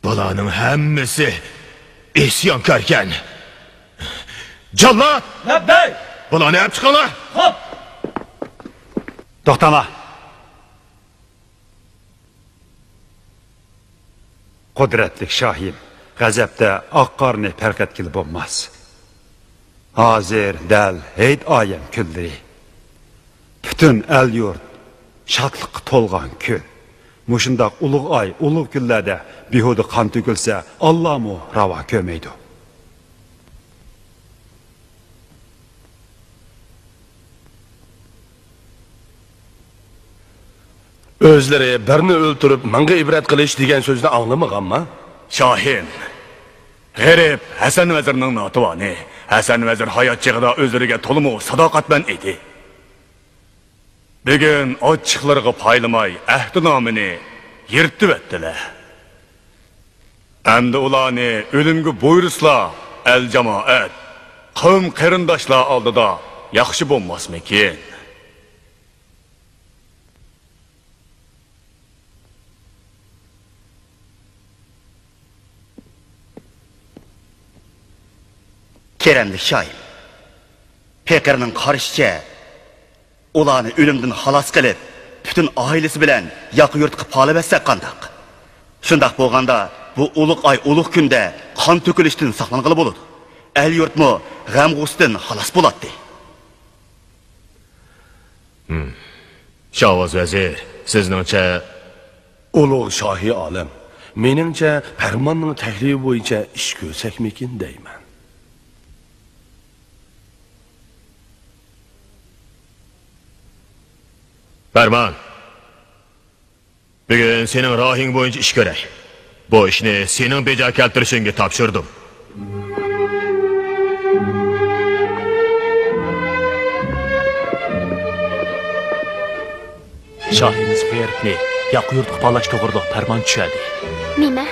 بۇلارنىڭ ھەممىسى ئىسيانكاركەن. جاللات! لەببەي! بۇلارنى ئەپ چىقىڭلار! خوپ! توختاڭلار! قۇدرەتلىك شاھىم، غەزەپتە ئاق قارنى پەرق ئەتكىلى بولماس. ھازىر دەل ھېيت ئايەم كۈنلىرى. پۈتۈن ئەل-يۇرت شادلىققا تولغان كۈن. مۇشۇنداق ئۇلۇغ ئاي، ئۇلۇغ كۈنلەردە بىھۇدە قان تۆكۈلسە، ئاللامۇ راۋا كۆرمەيدۇ. ئۆزلىرى بىرنى ئۆلتۈرۈپ، مىڭغا ئىبرەت قىلىش دېگەن سۆزنى ئاڭلىمىغانما؟ شاھىم، غېرىب ھەسەن ۋەزىرنىڭ ناتىۋانى. ھەسەن ۋەزىر ھايات چېغىدا ئۆزلىرىگە تولىمۇ ساداقەتمەن ئىدى. بۈگۈن ئاچچىقلىرىغا پايلىماي ئەھدىنامىنى يىرتىۋەتتىلە. ئەمدى ئۇلارنى ئۆلۈمگە بۇيرۇسىلا، ئەل-جامائەت، قەۋم-قېرىنداشلار ئالدىدا ياخشى بولماسمىكىن؟ كېرەملىك شاھىم، پېقىرنىڭ قارىشىچە، ئۇلارنى ئۆلۈمدىن خالاس قىلىپ، پۈتۈن ئائىلىسى بىلەن ياقا يۇرتقا پالىۋەتسەك قانداق؟ شۇنداق بولغاندا، بۇ ئۇلۇغ ئاي، ئۇلۇغ كۈندە قان تۆكۈلۈشتىن ساقلانغىلى بولىدۇ. ئەل-يۇرتمۇ غەم-غۇسسىدىن خالاس بولاتتى. شاۋاز ۋەزىر، سىزنىڭچە؟ ئۇلۇغ شاھى ئالەم، مېنىڭچە، پەرماننىڭ تەكلىپى بويىچە ئىش كۆرسەكمىكىن دەيمەن. پەرمان. بۈگۈن سېنىڭ رايىڭ بويىچە ئىش كۆرەي. بۇ ئىشنى سېنىڭ بېجا كەلتۈرۈشۈڭگە تاپشۇردۇم. شاھىمىز غېرىبنى ياقا يۇرتقا پالاش توغرىلىق پەرمان چۈشەردى. نېمە؟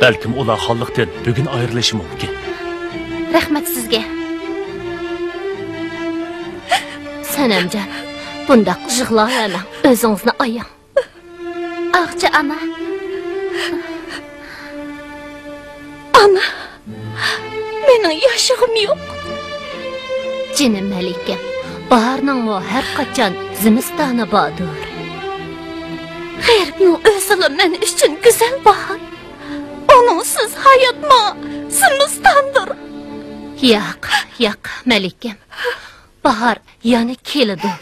بەلكىم ئۇلار خانلىقتىن بۈگۈن ئايرىلىشى مۇمكىن. رەھمەت سىزگە. سەنەمجان، بۇنداق يىغلاۋەرمەڭ، ئۆزىڭىزنى ئاياڭ. ئاغچى ئانا. ئانا، مېنىڭ ياشىغۇم يوق. جېنىم مەلىكەم، باھارنىڭمۇ ھەر قاچان زىمىستانى باردۇر. غېرىبنىڭ ئۆزىلا مەن ئۈچۈن گۈزەل باھار. ئۇنىڭسىز ھاياتمۇ زىمىستاندۇر. ياق، ياق، مەلىكەم. باھار يەنە كېلىدۇ.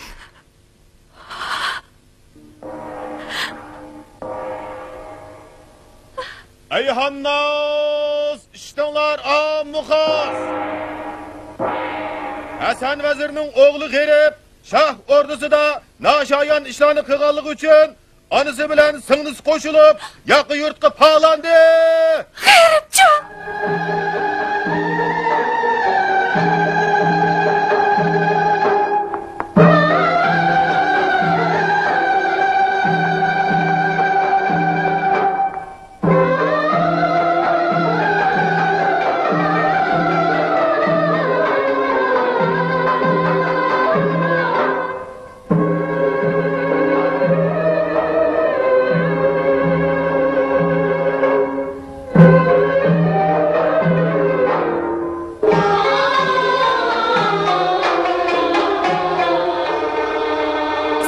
ئەي خانناس، ئىشتىڭلار ئاممۇ خاس! ھەسەن ۋەزىرنىڭ ئوغلى غېرىب شاھ ئوردىسىدا ناشايان ئىشلارنى قىلغانلىقى ئۈچۈن ئانىسى بىلەن سىڭلىسى قوشۇلۇپ، ياقا يۇرتقا پالاندى! غېرىبجان!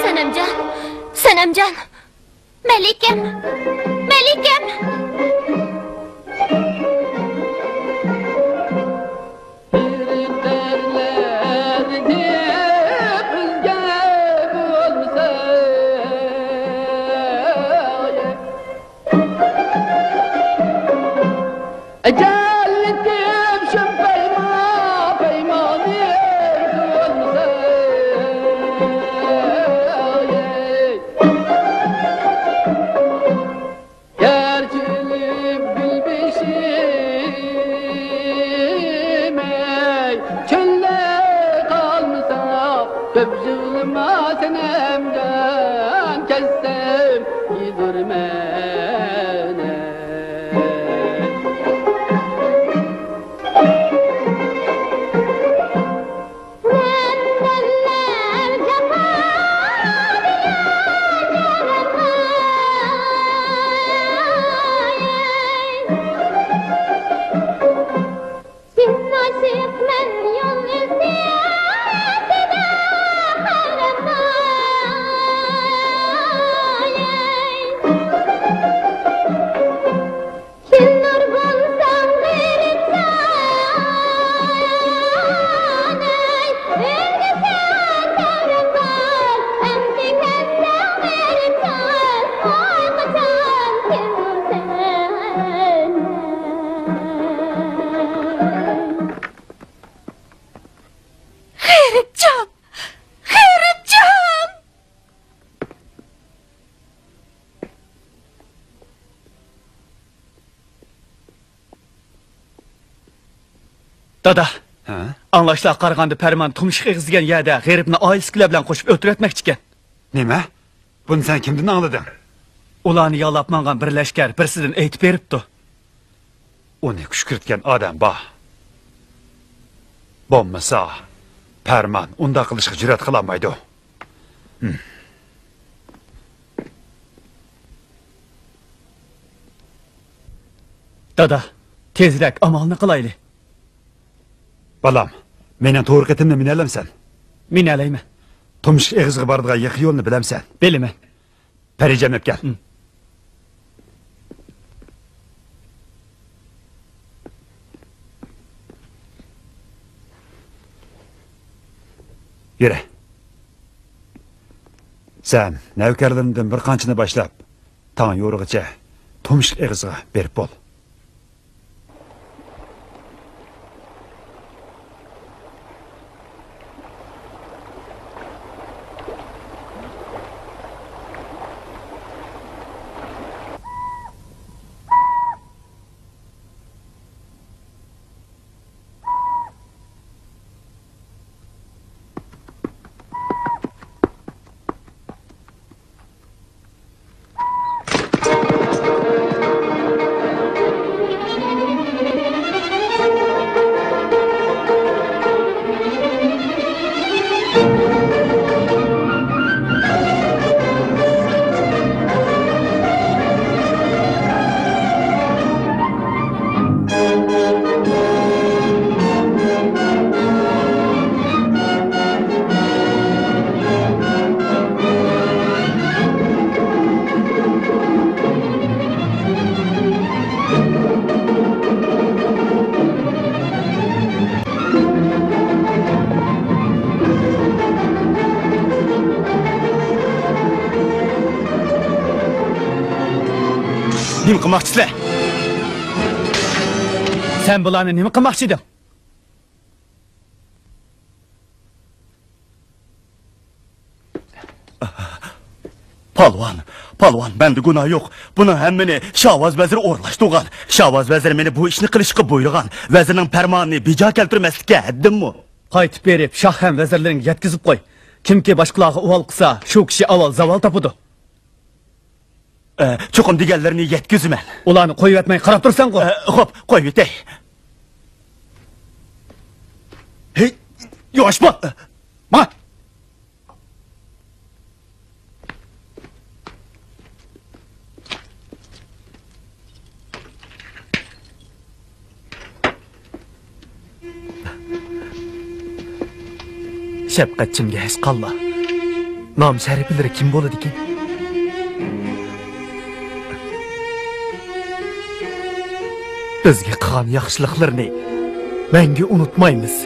سەنەمجان، سەنەمجان، مەلىكەم، مەلىكەم. ئەجەل يېتىپ شۇم پەيما، پەيمانى بۇزسا. گەرچە ئۆلۈپ گۈل بېشىم، ئەي، چۆلدە قالمىسا، كۆپ يىغلىما سەنەمجان، كەتسەم يېدۇرمەن، ئەي. كىللار بولساڭ غېرىبجان، ئەي، ئۆلگۈسەن تەۋرىقار، ئەمدى كەتسەڭ غېرىبجان، ۋاي قاچان كېلىسەن؟ غېرىبجان! غېرىبجان! دادا، ھە؟ ئاڭلاشلارغا قارىغاندا، پەرمان تۇمشۇق ئېغىز دېگەن يەردە غېرىبنى ئائىلىسىدىكىلەر بىلەن قوشۇپ ئۆلتۈرۈۋەتمەكچىكەن. نېمە؟ بۇنى سەن كىمدىن ئاڭلىدىڭ؟ ئۇلارنى يالاپ ماڭغان بىر لەشكەر بىرسىدىن ئېيتىپ بېرىپتۇ. ئۇنى كۈشكۈرتكەن ئادەم بار. بولمىسا، پەرمان ئۇنداق قىلىشقا جۈرئەت قىلالمايدۇ. دادا، تېزرەك ئامالنى قىلايلى. بالام، مېنىڭ تورۇق ئېتىمنى مىنەلەمسەن؟ مىنەلەيمەن. تۇمشۇق ئېغىزىغا بارىدىغان يېقا يولنى بىلەمسەن؟ بىلىمەن. پەرىجان، ئەپ كەل. م. يۈرە. سەن نەۋكەرلىرىمدىن بىر قانچىنى باشلاپ، تاڭ يورۇغىچە تۇمشۇق ئېغىزىغا بېرىپ بول. نېمە قىلماقچىسىلەر؟ سەن بۇلارنى نېمە قىلماقچى ئىدىڭ؟ پالۋان، پالۋان، مەندە گۇناھ يوق. بۇنىڭ ھەممىنى شاۋاز ۋەزىر ئورۇنلاشتۇرغان. شاۋاز ۋەزىر مېنى بۇ ئىشنى قىلىشقا بۇيرۇغان. ۋەزىرنىڭ پەرمانىنى بىجا كەلتۈرمەسلىككە ھەددىممۇ؟ قايتىپ بېرىپ، شاھ ھەم ۋەزىرلىرىڭگە يەتكۈزۈپ قوي. كىمكى باشقىلارغا ئۇۋال قىلسا، شۇ كىشى ئاۋۋال زاۋال تاپىدۇ. ئە، چوقۇم دېگەنلىرىنى يەتكۈزىمەن. ئۇلارنى قويۇۋەتمەي قاراپ تۇرساڭغۇ. ئە، خوپ، قويۇۋېتەي. ھېي، يۇۋاشبول! ماڭا! شەپقەتچىمگە ھەسقاللا. نام شەرىپلىرى كىم بولىدىكىن؟ بىزگە قىلغان ياخشىلىقلىرىنى مەڭگۈ ئۇنتۇمايمىز.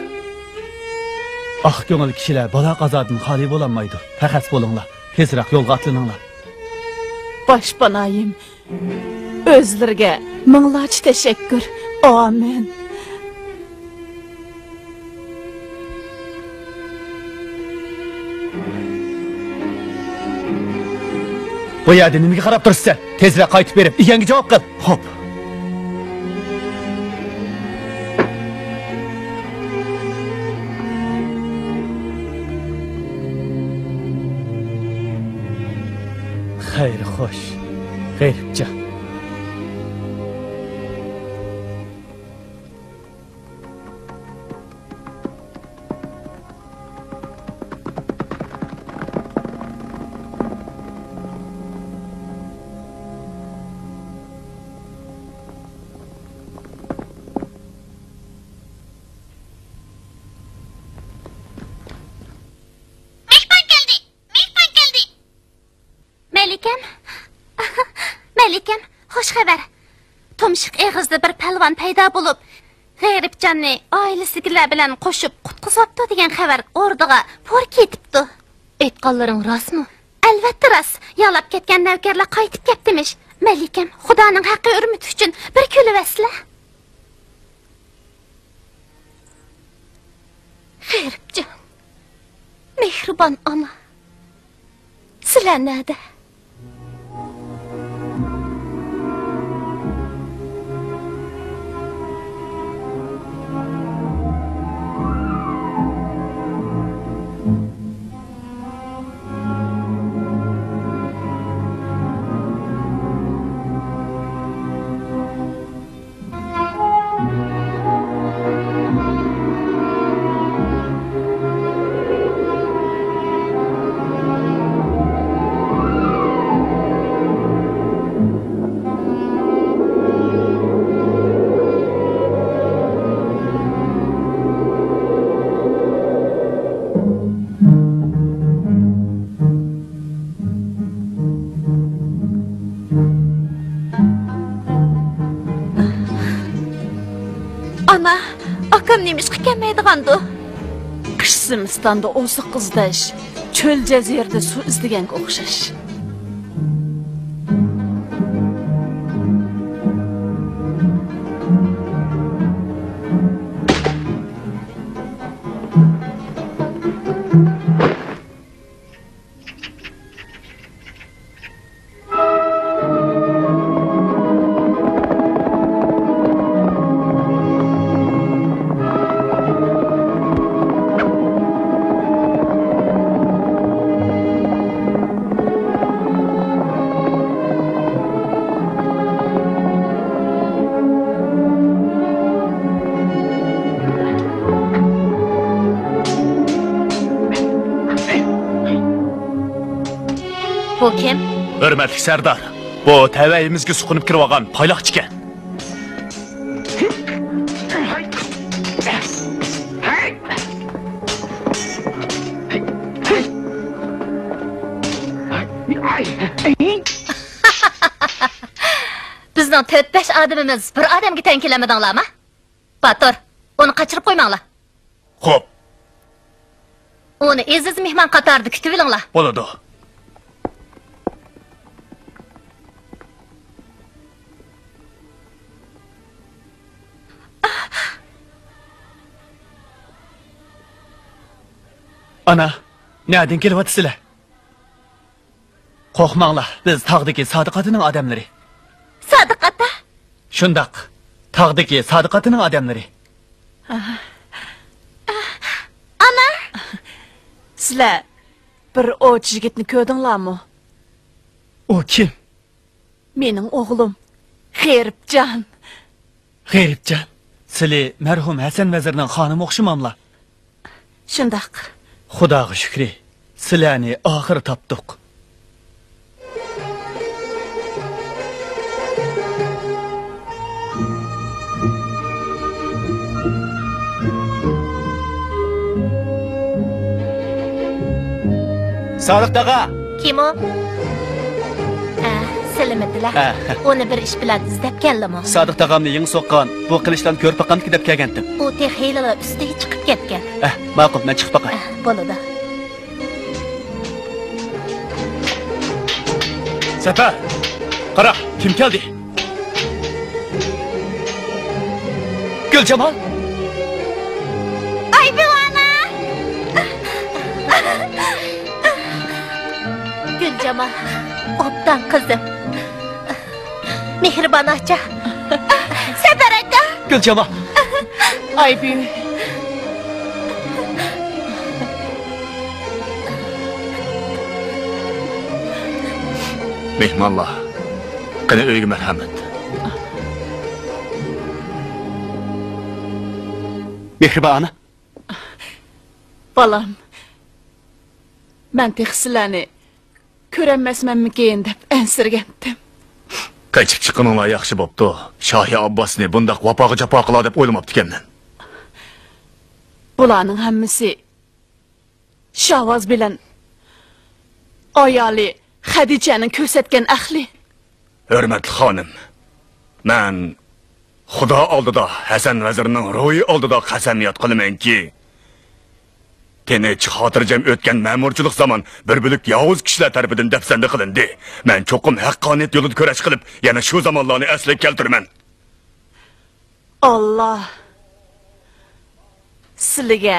ئاق كۆڭۈل كىشىلەر بالا قازادىن خالىي بولالمايدۇ. پەخەس بولۇڭلار، تېزرەك يولغا ئاتلىنىڭلار. باشپانايىم، ئۆزلىرىگە مىڭلارچە تەشەككۈر. ئامىن. بۇ يەردە نېمىگە قاراپ تۇرىسەن؟ تېزرەك قايتىپ بېرىپ، ئىگەڭگە جاۋاب قىل. خوپ. خەير خوش، غېرىبجان. مېھمان كەلدى! مېھمان كەلدى! مەلىكەم، مەلىكەم، خوش خەۋەر. تۇمشۇق ئېغىزدا بىر پەلۋان پەيدا بولۇپ، غېرىبجاننى ئائىلىسىدىكىلەر بىلەن قوشۇپ قۇتقۇزۇۋاپتۇ دېگەن خەۋەر ئوردىغا پۇر كېتىپتۇ. ئېيتقانلىرىڭ راستمۇ؟ ئەلۋەتتە راست. يالاپ كەتكەن نەۋكەرلەر قايتىپ كەپتىمىش. مەلىكەم، خۇدانىڭ ھەققى ھۆرمىتى ئۈچۈن بىر كۈلۈۋەتسىلە. غېرىبجان، مېھرىبان ئانا، سىلەر نەدە؟ ئاكام نېمىشقا كەلمەيدىغاندۇ؟ قىش زىمىستاندا ئوزۇق ئىزدەش، چۆل جەزىرىدە سۇ ئىزدىگەنگە ئوخشاش. بۇ كىم؟ ھۆرمەتلىك سەردار، بۇ تەۋەيىمىزگە سۇقۇنۇپ كىرىۋالغان پايلاقچىكەن. بىزنىڭ تۆت-بەش ئادىمىمىز بىر ئادەمگە تەڭ كېلەلمىدىڭلارمۇ؟ باتۇر، ئۇنى قاچۇرۇپ قويماڭلار. خوپ. ئۇنى ئەزىز مېھمان قاتارىدا كۈتۈۋېلىڭلار. بولىدۇ. ئانا، نەدىن كېلىۋاتىسىلەر؟ قورقماڭلار، بىز تاغدىكى سادىق ئاتىنىڭ ئادەملىرى. سادىق ئاتا؟ شۇنداق، تاغدىكى سادىق ئاتىنىڭ ئادەملىرى. ئانا! سىلەر بىر ئوۋچى يىگىتنى كۆردۈڭلارمۇ؟ ئۇ كىم؟ مېنىڭ ئوغلۇم، غېرىبجان. غېرىبجان، سىلى مەرھۇم ھەسەن ۋەزىرنىڭ خانىمى ئوخشىماملا؟ شۇنداق. خۇداغا شۈكرى، سىلەرنى ئاخىرى تاپتۇق. سادىق تاغا! كىم ئۇ؟ ئە، سېلىمىتىلە. ئە. ئۇنى بىر ئىش بىلەن ئىزدەپ كەلدىمۇ؟ سادىق تاغامنى يېڭى سوققان بۇ قىلىچلارنى كۆرۈپ باقامدىكىن دەپ كەلگەنتىم. ئۇ تېخى ھېلىلا ئۈستىگە چىقىپ كەتكەن. ئە، ماقۇل، مەن چىقىپ باقاي. ئە، بولىدۇ. سەپەر، قارا، كىم كەلدى؟ گۈلجامال! ئايبۈۋى ئانا! گۈلجامال، ئوبدان قىزىم. مېھرىبان ئاچا. سەپەر ئاكا. گۈلجامال. ئايبۈۋى. مېھمانلار، قېنى ئۆيگە مەرھەمەت. مېھرىبان ئانا. بالام، مەن تېخى سىلەرنى كۆرەلمەسمەنمىكىن دەپ ئەنسىرىگەنتىم. قېچىپ چىققىنىڭلار ياخشى بوپتۇ. شاھى ئابباسنى بۇنداق ۋاپاغا جاپا قىلار دەپ ئويلىماپتىكەنمەن. بۇلارنىڭ ھەممىسى شاۋاز بىلەن ئايالى خەدىچەنىڭ كۆرسەتكەن ئەقلى. ھۆرمەتلىك خانىم، مەن خۇدا ئالدىدا، ھەسەن ۋەزىرنىڭ روھى ئالدىدا قەسەمياد قىلىمەنكى، تىنچ، خاتىرجەم ئۆتكەن مەمۇرچىلىق زامان بىر بۆلەك ياۋۇز كىشىلەر تەرىپىدىن دەپسەندە قىلىندى. مەن چوقۇم ھەققانىيەت يولىدا كۈرەش قىلىپ، يەنە شۇ زامانلارنى ئەسلىگە كەلتۈرىمەن. ئاللا سىلىگە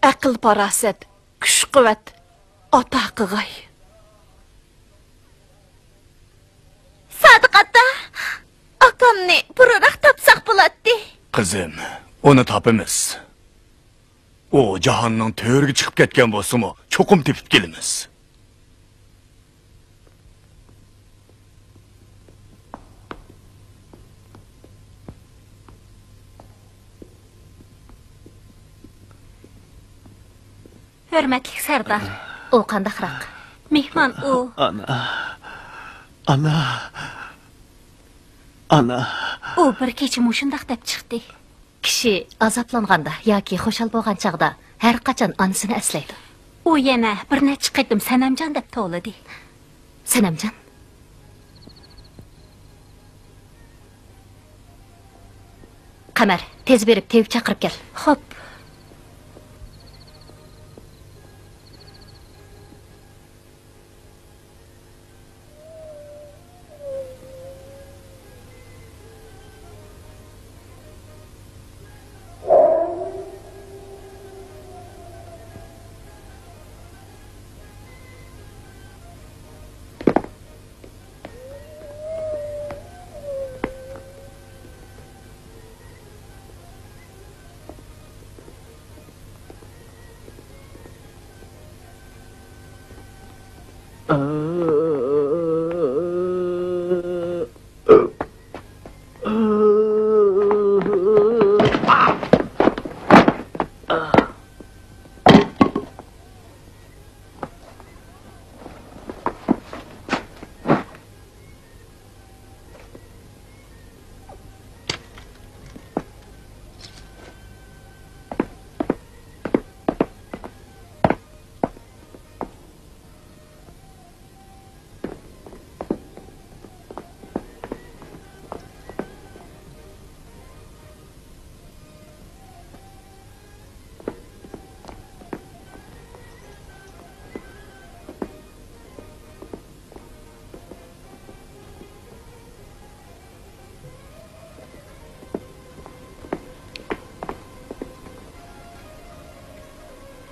ئەقىل-پاراسەت، كۈچ-قۇۋۋەت ئاتا قىغاي. سادىق ئاتا، ئاكامنى بۇرۇنراق تاپساق بولاتتى. قىزىم، ئۇنى تاپىمىز. ئۇ جاھاننىڭ تۆرىگە چىقىپ كەتكەن بولسىمۇ، چوقۇم تېپىپ كېلىمىز. ھۆرمەتلىك سەردار. ئۇ قانداقراق؟ مېھمان ئۇ. ئانا. ئانا. ئانا. ئۇ بىر كېچە مۇشۇنداق دەپ چىقتى. كىشى ئازابلانغاندا ياكى خۇشال بولغان چاغدا ھەر قاچان ئانىسىنى ئەسلەيدۇ. ئۇ يەنە بىر نەچچە قېتىم سەنەمجان دەپ توۋلىدى. سەنەمجان؟ قەمەر، تېز بېرىپ تېۋىپ چاقىرىپ كەل. خوپ.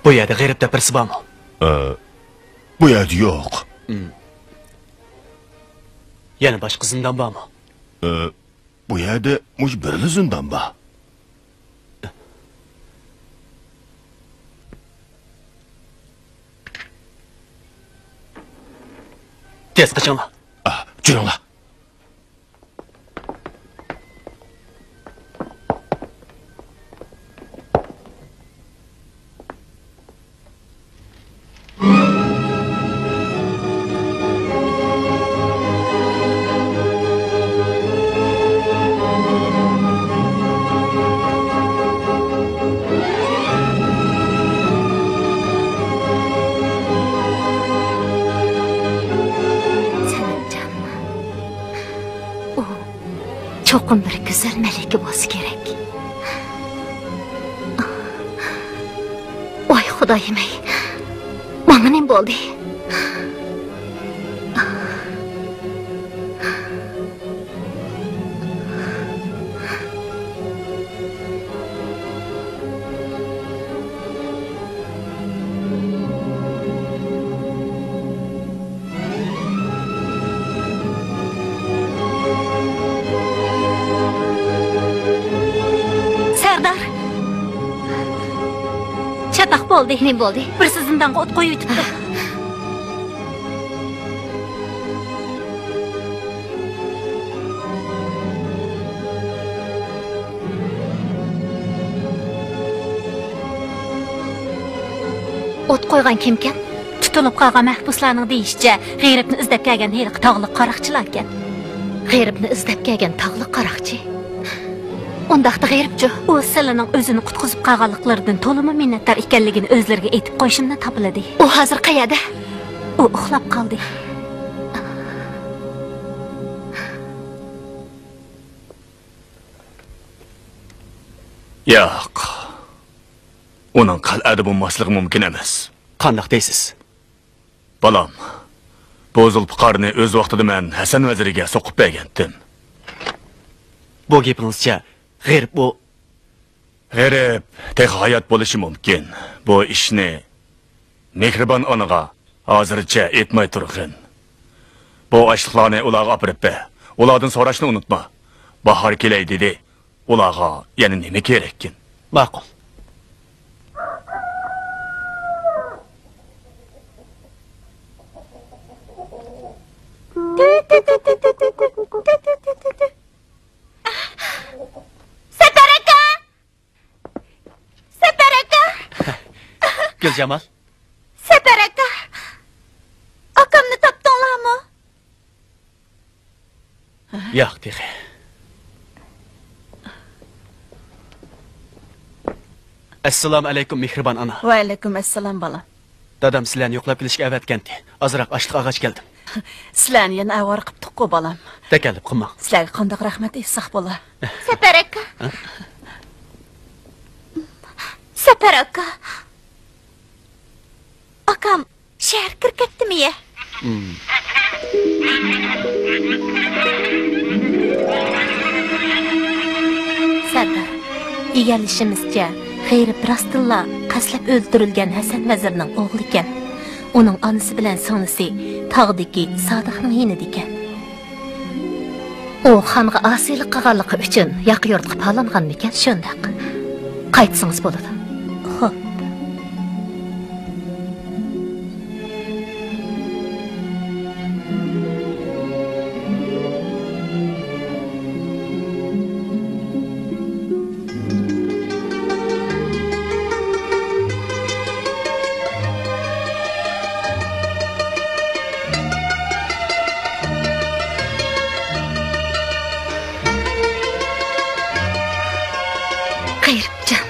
بۇ يەردە غېرىب دەپ بىرسى بارمۇ؟ ئە، بۇ يەردە يوق. يەنە باشقا زىندان بارمۇ؟ ئە، بۇ يەردە مۇشۇ بىرلا زىندان بار. تېز قېچىڭلار. ئا، جۈرۈڭلار. سەنەمجان. ئۇ چوقۇم بىر گۈزەل مەلىكە بولسا كېرەك. ۋاي خۇدايىم-ئەي، ماڭا نېمە بولدى؟ سەردار! چاتاق بولدى. نېمە بولدى؟ بىرسى زىندانغا ئوت قويۇۋېتىپتۇ. ئوت قويغان كىمكەن؟ تۇتۇلۇپ قالغان مەھبۇسلارنىڭ دېيىشىچە، غېرىبنى ئىزدەپ كەلگەن ھېلىقى تاغلىق قاراقچىلاركەن. غېرىبنى ئىزدەپ كەلگەن تاغلىق قاراقچى؟ ئۇنداقتا غېرىبچۇ؟ ئۇ سىلىنىڭ ئۆزىنى قۇتقۇزۇپ قالغانلىقلىرىدىن تولىمۇ مىننەتدار ئىكەنلىكىنى ئۆزلىرىگە ئېيتىپ قويۇشۇمدىن تاپىلىدى. ئۇ ھازىر قەيەردە؟ ئۇ ئۇخلاپ قالدى. ياق. ئۇنىڭ قەلئەدە بولماسلىقى مۇمكىن ئەمەس. قانداق دەيسىز؟ بالام، بۇ زۇلپىقارنى ئۆز ۋاقتىدا مەن ھەسەن ۋەزىرگە سوقۇپ بەرگەنتىم. بۇ گېپىڭىزچە، غېرىب بۇ؟ غېرىب تېخى ھايات بولۇشى مۇمكىن. بۇ ئىشنى مېھرىبان ئانىغا ھازىرچە ئېيتماي تۇرغىن. بۇ ئاشلىقلارنى ئۇلارغا ئاپىرىپ بەر. ئۇلاردىن سوراشنى ئۇنتۇما. باھار كېلەي دېدى. ئۇلارغا يەنە نېمە كېرەككىن؟ ماقۇل. سەپەر ئاكا! سەپەر ئاكا! گۈلجامال. سەپەر ئاكا! ئاكامنى تاپتىڭلارمۇ؟ ياق تېخى. ئەسسالامۇ ئەلەيكۇم، مېھرىبان ئانا. ۋەئەلەيكۇم ئەسسالام، بالام. دادام سىلەرنى يوقلاپ كېلىشكە ئەۋەتكەنتى. ئازراق ئاشلىق ئاغاچ كەلدىم. سىلەرنى يەنە ئاۋارە قىپتۇق-قۇ، بالام. تەكەللۇپ قىلماڭ. سىلەرگە قانداق رەھمەت ئېيتساق بولا؟ سەپەر ئاكا. ھە؟ سەردار ئاكا. ئاكام شەھەرگە كىرىپ كەتتىمۇ يە؟ سەردار، ئىگىلىشىمىزچە، غېرىب راستتىنلا قەستلەپ ئۆلتۈرۈلگەن ھەسەن ۋەزىرنىڭ ئوغلى ئىكەن. ئۇنىڭ ئانىسى بىلەن سىڭلىسى تاغدىكى سادىقنىڭ يېنىدا ئىكەن. ئۇ خانغا ئاسىيلىق قىلغانلىقى ئۈچۈن ياقا يۇرتقا پالانغانمىكەن؟ شۇنداق. قايتسىڭىز بولىدۇ. خوپ. غېرىبجان.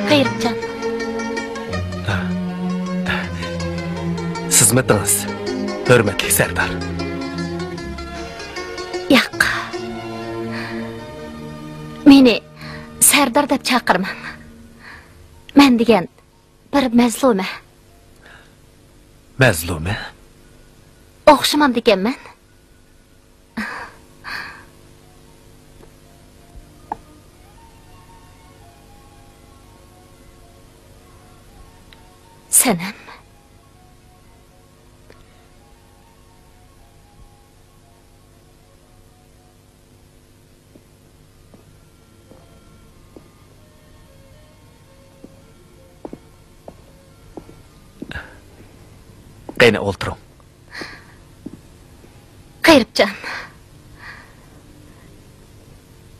غېرىبجان. خىزمىتىڭىز، ھۆرمەتلىك سەردار. ياق. مېنى سەردار دەپ چاقىرماڭ. مەن دېگەن بىر مەزلۇمە. مەزلۇمە؟ ئوخشىمامدىكەنمەن؟ سەنەم. قېنى، ئولتۇرۇڭ. غېرىبجان،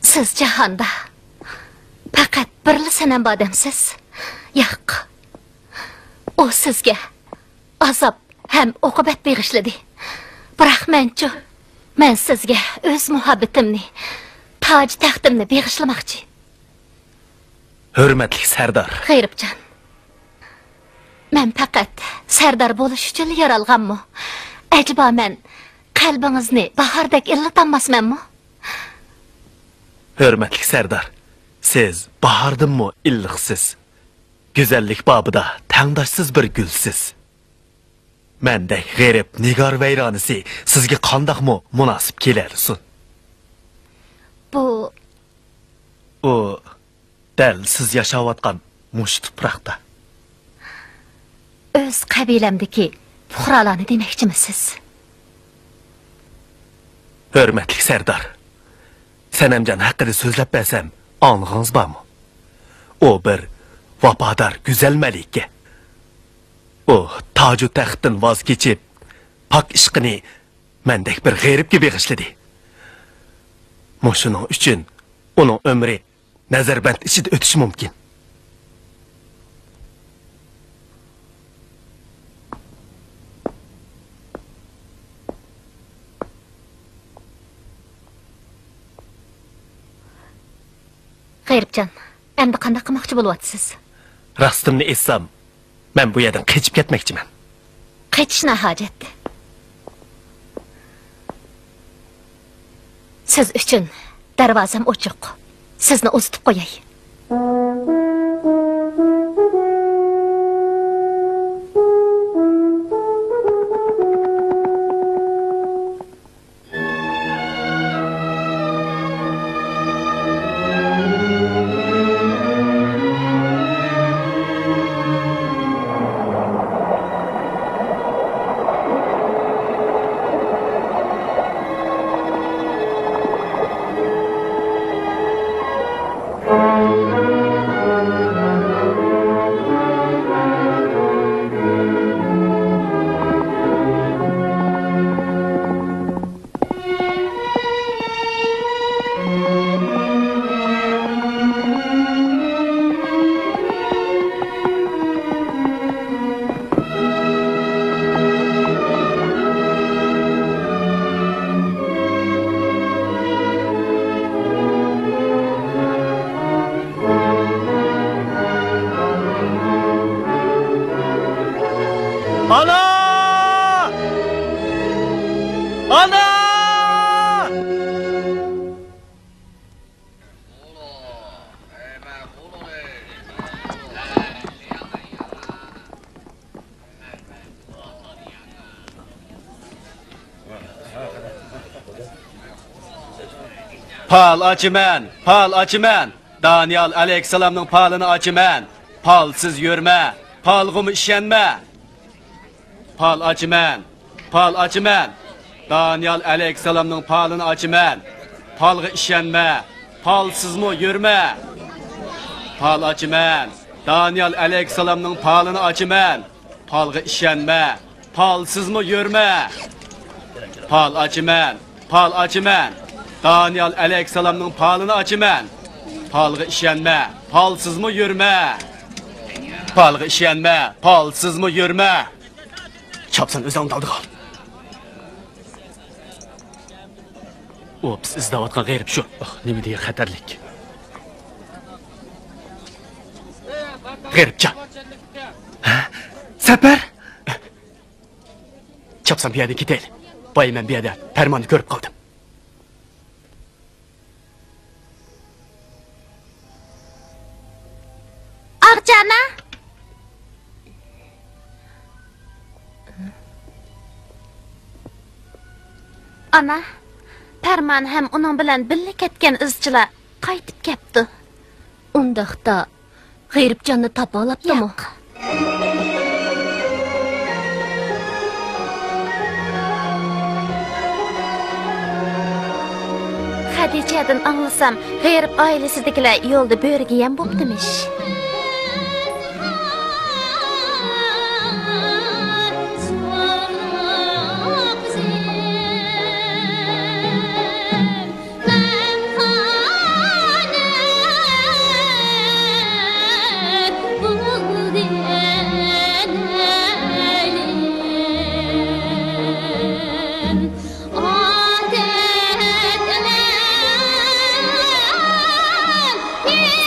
سىز جاھاندا پەقەت بىرلا سەنەم بار دەمسىز؟ ياق. ئۇ سىزگە ئازاب ھەم ئوقۇبەت بېغىشلىدى. بىراق مەنچۇ؟ مەن سىزگە ئۆز مۇھەببىتىمنى، تاج تەختىمنى بېغىشلىماقچى. ھۆرمەتلىك سەردار. غېرىبجان، مەن پەقەت سەردار بولۇش ئۈچۈنلا يارالغانمۇ؟ ئەجەبا مەن قەلبىڭىزنى باھاردەك ئىللىتالماسمەنمۇ؟ ھۆرمەتلىك سەردار، سىز باھاردىنمۇ ئىللىقسىز. گۈزەللىك بابىدا تەڭداشسىز بىر گۈلسىز. مەندەك غېرىب نىگار ۋەيرانىسى سىزگە قانداقمۇ مۇناسىپ كېلەلىسۇن؟ بۇ ئۇ دەل سىز ياشاۋاتقان مۇشۇ تۇپراقتا. ئۆز قەبىلەمدىكى پۇقرالارنى دېمەكچىمۇ سىز؟ ھۆرمەتلىك سەردار، سەنەمجان ھەققىدە سۆزلەپ بەرسەم، ئاڭلىغىڭىز بارمۇ؟ ئۇ بىر ۋاپادار گۈزەل مەلىكە. ئۇ تاجۇ تەختتىن ۋاز كېچىپ، پاك ئىشقىنى مەندەك بىر غېرىبكە بېغىشلىدى. مۇشۇنىڭ ئۈچۈن ئۇنىڭ ئۆمرى نەزەربەند ئىچىدە ئۆتۈشى مۇمكىن. غېرىبجان، ئەمدى قانداق قىلماقچى بولۇۋاتىسىز؟ راستىمنى ئېيتسام، مەن بۇ يەردىن قېچىپ كەتمەكچىمەن. قېچىش ناھاجەت. سىز ئۈچۈن دەرۋازام ئوچۇق. سىزنى ئۇزىتىپ قوياي. ئانا! ئانا! پال ئاچىمەن، پال ئاچىمەن. دانىيال ئەلەيھىسسالامنىڭ پالىنى ئاچىمەن. پالسىز يۈرمە، پالغىمۇ ئىشەنمە. پال ئاچىمەن، پال ئاچىمەن. دانىيال ئەلەيھىسسالامنىڭ پالىنى ئاچىمەن. پالغا ئىشەنمە، پالسىزمۇ يۈرمە. پال ئاچىمەن، دانىيال ئەلەيھىسسالامنىڭ پالىنى ئاچىمەن. پالغا ئىشەنمە، پالسىزمۇ يۈرمە. پال ئاچىمەن، پال ئاچىمەن. دانىيال ئەلەيھىسسالامنىڭ پالىنى ئاچىمەن. پالغا ئىشەنمە، پالسىزمۇ يۈرمە. پالغا ئىشەنمە، پالسىزمۇ يۈرمە. چاپسان ئۆزۈڭنىڭ ئالدىغا ئال. ئۇ بىز ئىزدەۋاتقان غېرىب شۇ. ئاھ، نېمە دېگەن خەتەرلىك. غېرىبجان. ھە؟ سەپەر؟ چاپسان بۇ يەردىن كېتەيلى. بايا مەن بۇ يەردە پەرماننى كۆرۈپ قالدىم. ئاغىچى ئانا! ئانا، پەرمان ھەم ئۇنىڭ بىلەن بىللە كەتكەن ئىزچىلار قايتىپ كەپتۇ. ئۇنداقتا، غېرىبجاننى تاپالاپتىمۇ؟ ياق. خەدىچەدىن ئاڭلىسام، غېرىب ئائىلىسىدىكىلەر يولدا بۆرىگە يەم بوپتىمىش.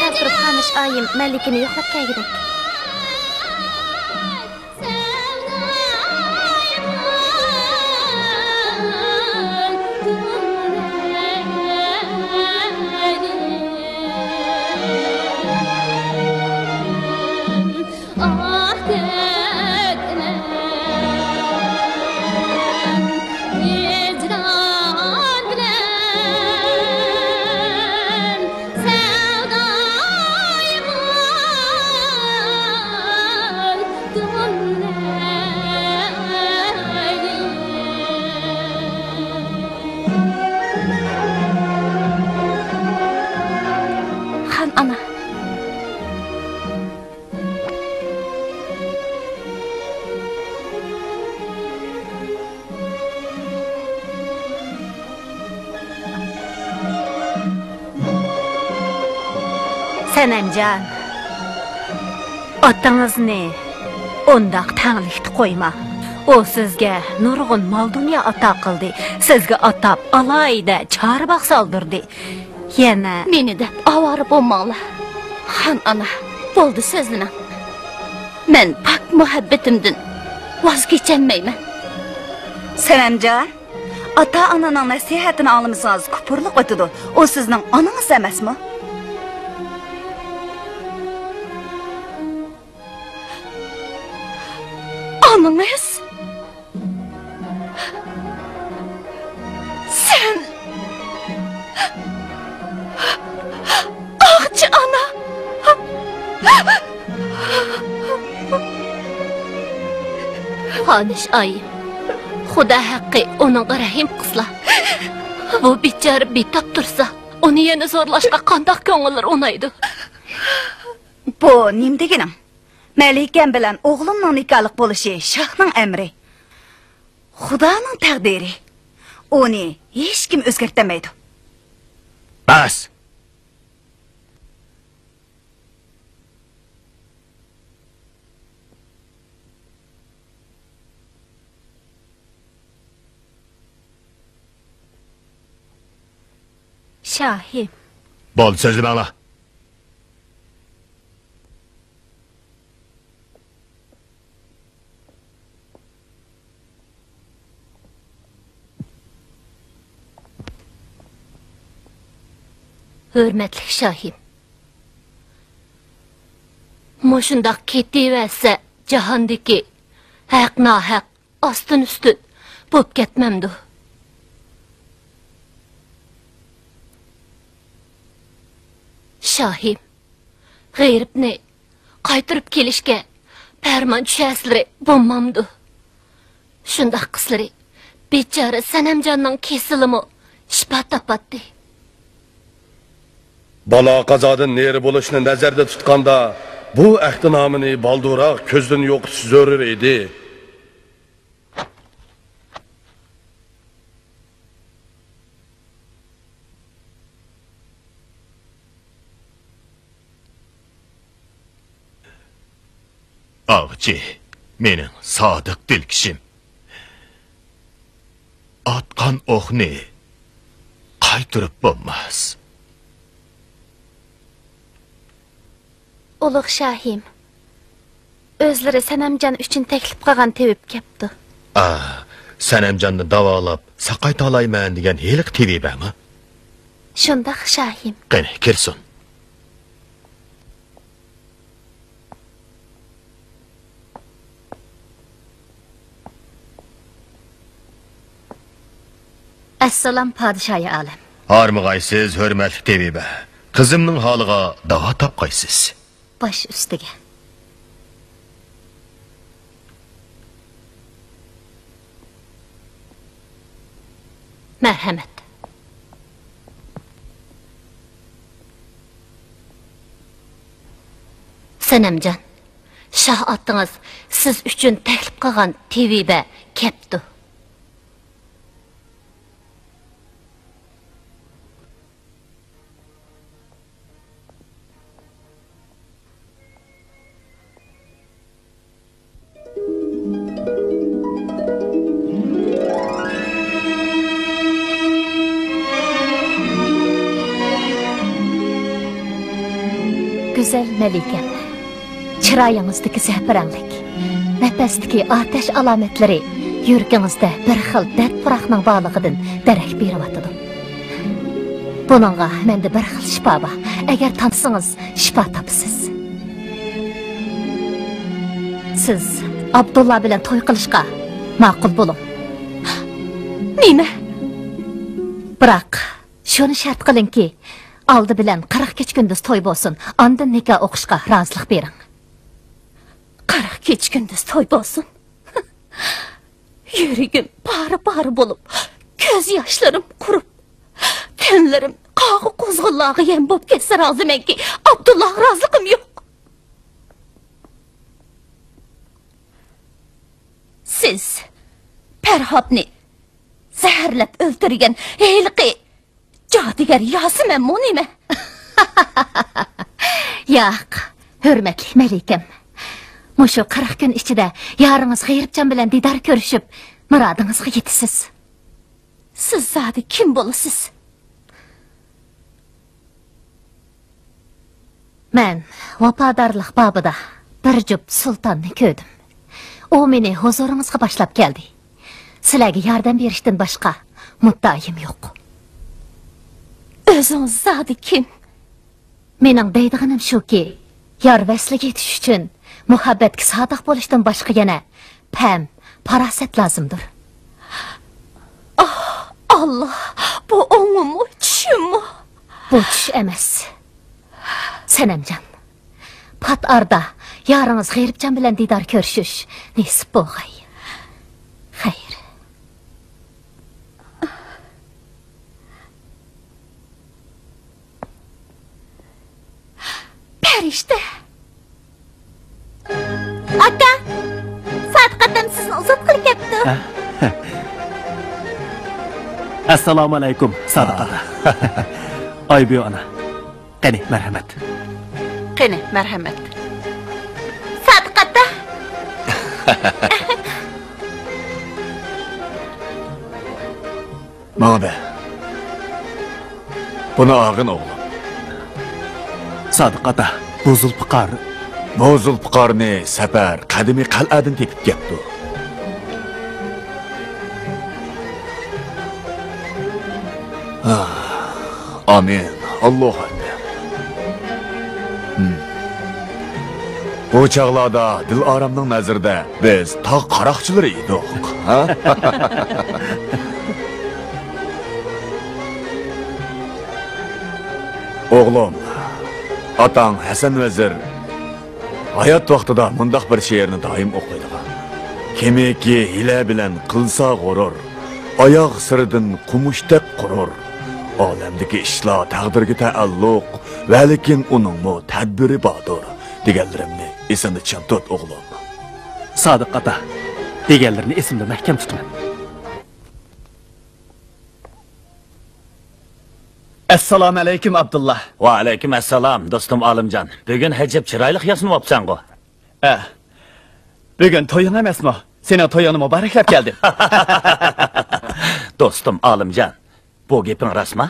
سەل تۇرۇپ، خانىش ئايىم مەلىكىنى يوقلاپ كەلگۈدەك. خان ئانا. سەنەمجان، ئاتىڭىزنى ئۇنداق تەڭلىكتە قويما. ئۇ سىزگە نۇرغۇن مال-دۇنيا ئاتا قىلدى، سىزگە ئاتاپ ئالاھىدە چارباغ سالدۇردى. يەنە مېنى دەپ ئاۋارە بولماڭلار. خان ئانا، بولدى سۆزلىمەڭ. مەن پاك مۇھەببىتىمدىن ۋاز كېچەلمەيمەن. سەنەمجان، ئاتا-ئانىنىڭ نەسىھەتىنى ئاڭلىمىسىڭىز كۇپۇرلۇق ئۆتىدۇ. ئۇ سىزنىڭ ئانىڭىز ئەمەسمۇ؟ ئانىڭىز؟ سەن ئاغىچى ئانا! خانىش ئايىم، خۇدا ھەققى ئۇنىڭغا رەھىم قىلسىلا. بۇ بىچارە بىتاپ تۇرسا، ئۇنى يەنە زورلاشقا قانداق كۆڭۈللىرى ئۇنايدۇ؟ بۇ نېمە دېگىنىڭ؟ مەلىكەم بىلەن ئوغلۇمنىڭ نىكاھلىق بولۇشى شاھنىڭ ئەمرى. خۇدانىڭ تەقدىرى. ئۇنى ھېچكىم ئۆزگەرتەلمەيدۇ. بەس! شاھىم. بولدى، سۆزلىمەڭلار. ھۆرمەتلىك شاھىم، مۇشۇنداق كېتىۋەرسە، جاھاندىكى ھەق-ناھەق، ئاستىن-ئۈستۈن بوپ كەتمەمدۇ؟ شاھىم، غېرىبنى قايتۇرۇپ كېلىشكە پەرمان چۈشەرسىلىرى بولمامدۇ؟ شۇنداق قىلسىلىرى، بىچارە سەنەمجاننىڭ كېسىلىمۇ شىپا تاپاتتى. بالا-قازادىن نېرى بولۇشنى نەزەردە تۇتقاندا، بۇ ئەھدىنامىنى بالدۇرراق كۆزدىن يوقىتىش زۆرۈر ئىدى. ئاغىچى، مېنىڭ سادىق دىلكىشىم. ئاتقان ئوقنى قايتۇرۇپ بولماس. ئۇلۇغ شاھىم، ئۆزلىرى سەنەمجان ئۈچۈن تەكلىپ قىلغان تېۋىپ كەپتۇ. ئا، سەنەمجاننى داۋالاپ ساقايتالايمەن دېگەن ھېلىقى تېۋىبەمۇ؟ شۇنداق شاھىم. قېنى، كىرسۇن. ئەسسالام، پادىشاھى ئالەم. ھارمىغايسىز، ھۆرمەتلىك تېۋىبە. قىزىمنىڭ ھالىغا داۋا تاپقايسىز. باش ئۈستىگە. مەرھەمەت. سەنەمجان، شاھ ئاتىڭىز سىز ئۈچۈن تەكلىپ قىلغان تېۋىبە كەپتۇ. گۈزەل مەلىكەم، چىرايىڭىزدىكى زەپىرەڭلىك، نەپەستىكى ئاتەش ئالامەتلىرى يۈرىكىڭىزدە بىر خىل دەرد-پىراقنىڭ بارلىقىدىن دېرەك بېرىۋاتىدۇ. بۇنىڭغا مەندە بىر خىل شىپا بار. ئەگەر تانسىڭىز، شىپا تاپىسىز. سىز ئابدۇللا بىلەن توي قىلىشقا ماقۇل بولۇڭ. نېمە؟ بىراق، شۇنى شەرت قىلىڭكى، ئالدى بىلەن قىرىق كېچە-كۈندۈز توي بولسۇن، ئاندىن نىكاھ ئوقۇشقا رازىلىق بېرىڭ. قىرىق كېچە-كۈندۈز توي بولسۇن؟ يۈرىكىم پارە-پارە بولۇپ، كۆز ياشلىرىم قۇرۇپ، تەنلىرىم قاغا قۇزغۇنلارغا يەم بولۇپ كەتسە رازىمەنكى، ئابدۇللاغا رازىلىقىم يوق. سىز پەرھاتنى زەھەرلەپ ئۆلتۈرگەن ھېلىقى جادۇگەر ياسىمەنمۇ نېمە؟ ياق، ھۆرمەتلىك مەلىكەم. مۇشۇ قىرىق كۈن ئىچىدە يارىڭىز غېرىبجان بىلەن دىدار كۆرۈشۈپ، مۇرادىڭىزغا يېتىسىز. سىز زادى كىم بولىسىز؟ مەن ۋاپادارلىق بابىدا بىر جۈپ سۇلتاننى كۆردۈم. ئۇ مېنى ھۇزۇرىڭىزغا باشلاپ كەلدى. سىلەرگە ياردەم بېرىشتىن باشقا مۇددىئايىم يوق. ئۆزىڭىز زادى كىم؟ مېنىڭ دەيدىغىنىم شۇكى، يار ۋەسلىگە يېتىش ئۈچۈن مۇھەببەتكە سادىق بولۇشتىن باشقا يەنە پەم، پاراسەت لازىمدۇر. ئاھ، ئاللا، بۇ ئوڭۇممۇ، چۈشۈممۇ؟ بۇ چۈش ئەمەس. سەنەمجان، پات ئارىدا يارىڭىز غېرىبجان بىلەن دىدار كۆرۈشۈش نېسىپ بولغاي. خەير. پەرىشتە! ئاكا! سادىق ئاتام سىزنى ئۇزاتقىلى كەپتۇ. ئەسسالامۇ ئەلەيكۇم، سادىق ئاتا. ئايبۈ ئانا. قېنى، مەرھەمەت. قېنى، مەرھەمەت. سادىق ئاتا! ماڭا بەر. بۇنى ئالغىن، ئوغلۇم. سادىق ئاتا، بۇ زۇلپىقار. بۇ زۇلپىقارنى سەپەر قەدىمىي قەلئەدىن تېپىپ كەپتۇ. ھا، ئامىن. ئاللاھۇ ئەكبەر. ھىم. بۇ چاغلاردا دىلئارامنىڭ نەزىرىدە بىز تاغ قاراقچىلىرى ئىدۇق، ھە؟ ئوغلۇم، ئاتاڭ ھەسەن ۋەزىر ھايات ۋاقتىدا مۇنداق بىر شېئىرنى دائىم ئوقۇيدىغان: كىمكى ھىيلە بىلەن قىلسا غۇرۇر، ئاياغ سىرىدىن قومۇشتەك قۇرۇر، ئالەمدىكى ئىشلار تەقدىرگە تەئەللۇق، ۋەلىكىن ئۇنىڭمۇ تەدبىرى باردۇر، دېگەنلىرىمنى ئېسىڭدە چىڭ تۇت، ئوغلۇم. سادىق ئاتا، دېگەنلىرىنى ئېسىمدە مەھكەم تۇتىمەن. ئەسسالامۇئەلەيكۇم، ئابدۇللا. ۋەئەلەيكۇم ئەسسالام، دوستۇم ئالىمجان. بۈگۈن ئەجەب چىرايلىق ياسىنىۋاپسەنغۇ. ھە. بۈگۈن تويۇڭ ئەمەسمۇ؟ سېنىڭ تويۇڭنى مۇبارەكلەپ كەلدىم. دوستۇم ئالىمجان، بۇ گېپىڭ راستمۇ؟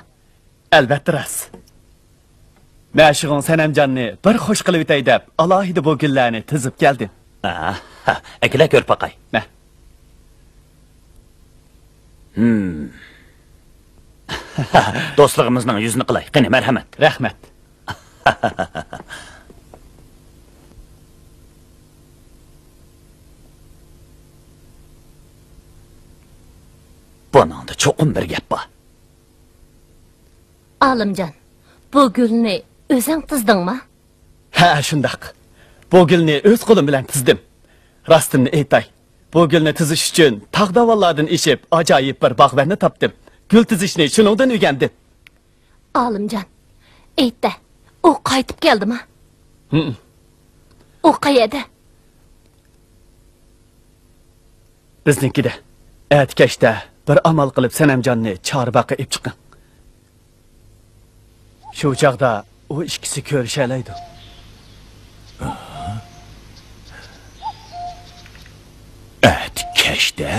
ئەلۋەتتە راست. مەشۇقۇڭ سەنەمجاننى بىر خۇش قىلىۋېتەي دەپ، ئالاھىدە بۇ گۈللەرنى تىزىپ كەلدىم. ئاھا، ئەكېلە كۆرۈپ باقاي. مە. ھىم. دوستلۇقىمىزنىڭ يۈزىنى قىلاي. قېنى، مەرھەمەت. رەھمەت. بۇنىڭدا چوقۇم بىر گەپ بار. ئالىمجان، بۇ گۈلنى ئۆزۈڭ تىزدىڭما؟ ھە، شۇنداق. بۇ گۈلنى ئۆز قولۇم بىلەن تىزدىم. راستىمنى ئېيتاي، بۇ گۈلنى تىزىش ئۈچۈن تاغ-داۋانلاردىن ئېشىپ، ئاجايىپ بىر باغۋەننى تاپتىم. گۈل تىزىشنى شۇنىڭدىن ئۆگەندىم. ئالىمجان، ئېيت-دە، ئۇ قايتىپ كەلدىما؟ ھىم. ئۇ قەيەردە؟ بىزنىڭكىدە. ئەتە كەچتە بىر ئامال قىلىپ سەنەمجاننى چارباغقا ئېلىپ چىقىڭ. شۇ چاغدا ئۇ ئىككىسى كۆرۈشەلەيدۇ. ئەتە كەچتە؟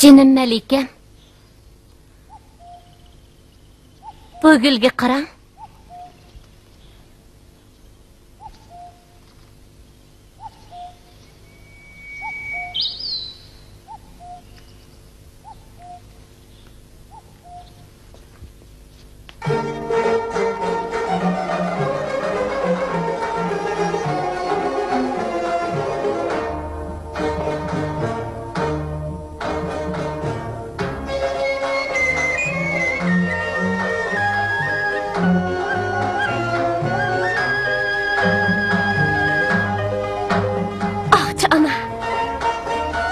جېنىم مەلىكەم، بۇ گۈلگە قاراڭ. ئاقچى ئانا،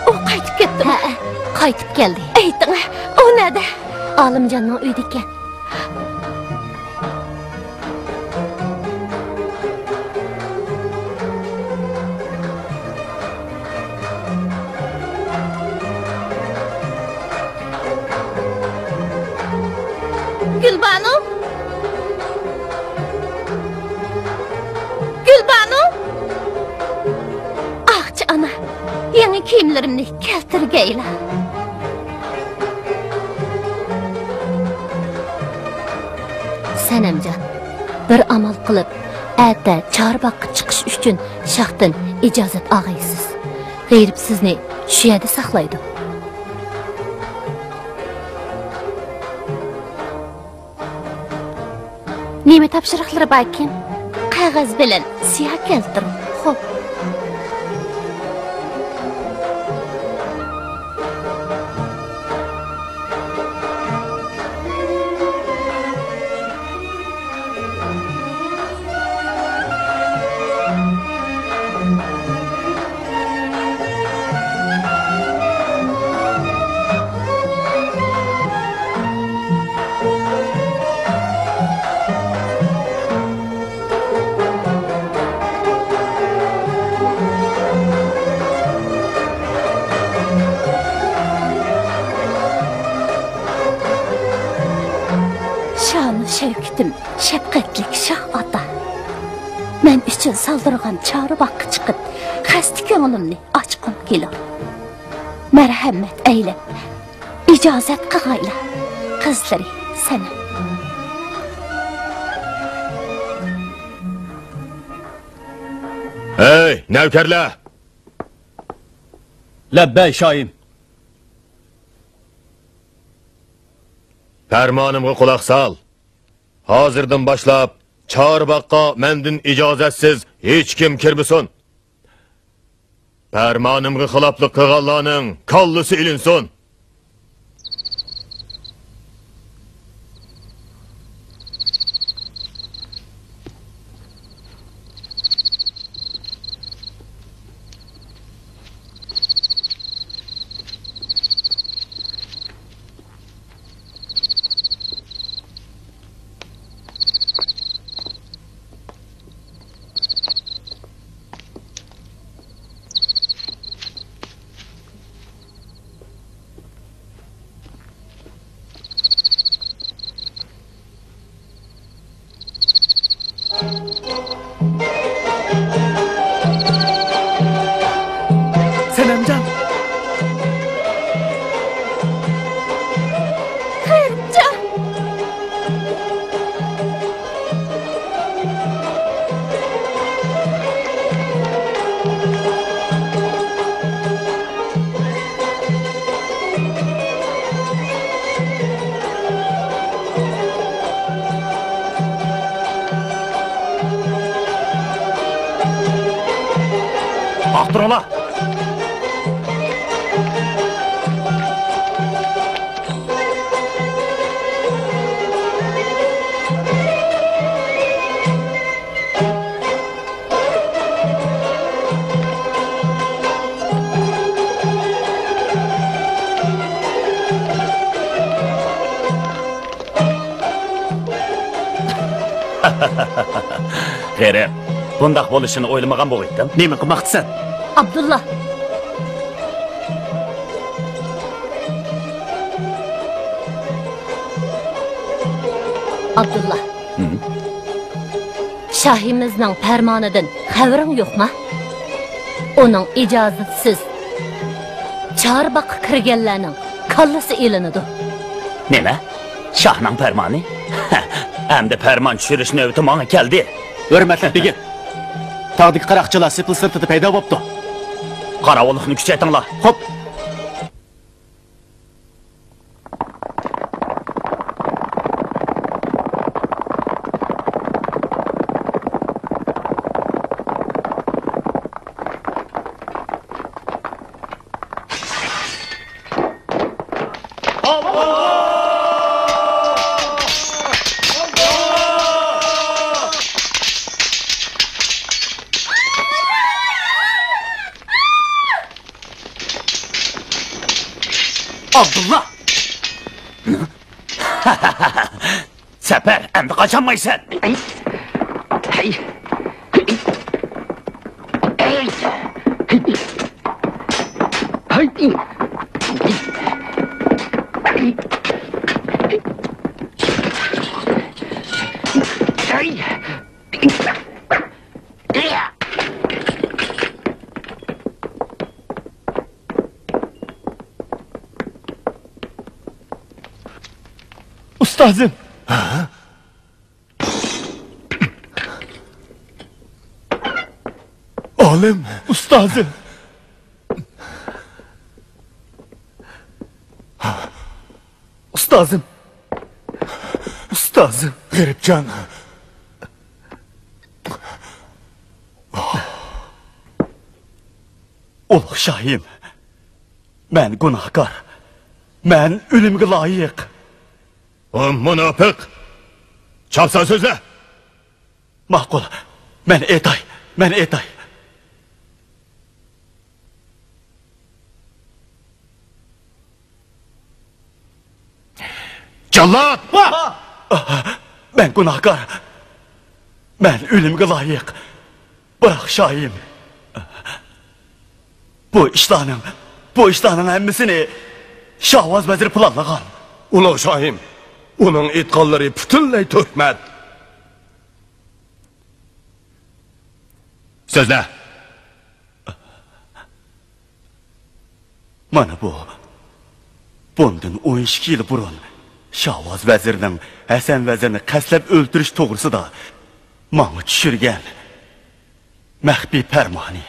ئۇ قايتىپ كەتتىمۇ؟ ھەئە، قايتىپ كەلدى. ئېيتىڭ، ئۇ نەدە؟ ئالىمجاننىڭ ئۆيىدىكەن. گۈلبانۇ! گۈلبانۇ! ئاقچى ئانا، يېڭى كىيىملىرىمنى كەلتۈرگەيلا. سەنەمجان، بىر ئامال قىلىپ، ئەتە چارباغقا چىقىش ئۈچۈن شاھتىن ئىجازەت ئالغايسىز. غېرىب سىزنى شۇ يەردە ساقلايدۇ. نېمە تاپشۇرۇقلىرى باركىن؟ قەغەز بىلەن سىياھ كەلتۈرۈڭ. خوپ. شانۇ شەۋكىتىم، شەپقەتلىك شاھ ئاتا! مەن ئۈچۈن سالدۇرغان چارباغقا چىقىپ، خەستە كۆڭلۈمنى ئاچقۇم كېلۇر. مەرھەمەت ئەيلەپ، ئىجازەت قىغايلا، قىزلىرى سەنەم. ھەي، نەۋكەرلەر! لەببەي، شاھىم. پەرمانىمغا قۇلاق سال. ھازىردىن باشلاپ چارباغقا مەندىن ئىجازەتسىز ھېچكىم كىرمىسۇن. پەرمانىمغا خىلاپلىق قىلغانلارنىڭ كاللىسى ئېلىنسۇن. سەنەمجان! خەيرىمجان! ئاختۇرۇڭلار! غېرىب، بۇنداق بولۇشىنى ئويلىمىغان بولغىيتتىم. نېمە قىلماقچىسەن؟ ئابدۇللا. ئابدۇللا. ھىم؟ شاھىمىزنىڭ پەرمانىدىن خەۋىرىڭ يوقما؟ ئۇنىڭ ئىجازىتىسىز چارباغقا كىرگەنلەرنىڭ كاللىسى ئېلىنىدۇ. نېمە؟ شاھنىڭ پەرمانى؟ ئەمدى پەرمان چۈشۈرۈش نۆۋىتى ماڭا كەلدى. ھۆرمەتلىك بېگىم، تاغدىكى قاراقچىلار سېپىل سىرتىدا پەيدا بوپتۇ. قاراۋۇللۇقنى كۈچەيتىڭلار. خوپ. ئابدۇللا! سەپەر، ئەمدى قاچالمايسەن! ئۇستازىم! ئالىم! ئۇستازىم! ئۇستازىم! ئۇستازىم! غېرىبجان! ئۇلۇغ شاھىم! مەن گۇناھكار! مەن ئۆلۈمگە لايىق! ئۇ مۇناپىق! چاپسان سۆزلە! ماقۇل، مەن ئېيتاي، مەن ئېيتاي. جاللات! مەن گۇناھكار. مەن ئۆلۈمگە لايىق. بىراق شاھىم، بۇ ئىشلارنىڭ، بۇ ئىشلارنىڭ ھەممىسىنى شاۋاز ۋەزىر پىلانلىغان. ئۇلۇغ شاھىم، ئۇنىڭ ئېيتقانلىرى پۈتۈنلەي تۆھمەت. سۆزلە. مانا بۇ، بۇندىن ئون ئىككى يىل بۇرۇن شاۋاز ۋەزىرنىڭ ھەسەن ۋەزىرنى قەستلەپ ئۆلتۈرۈش توغرىسىدا ماڭا چۈشۈرگەن مەخپىي پەرمانى.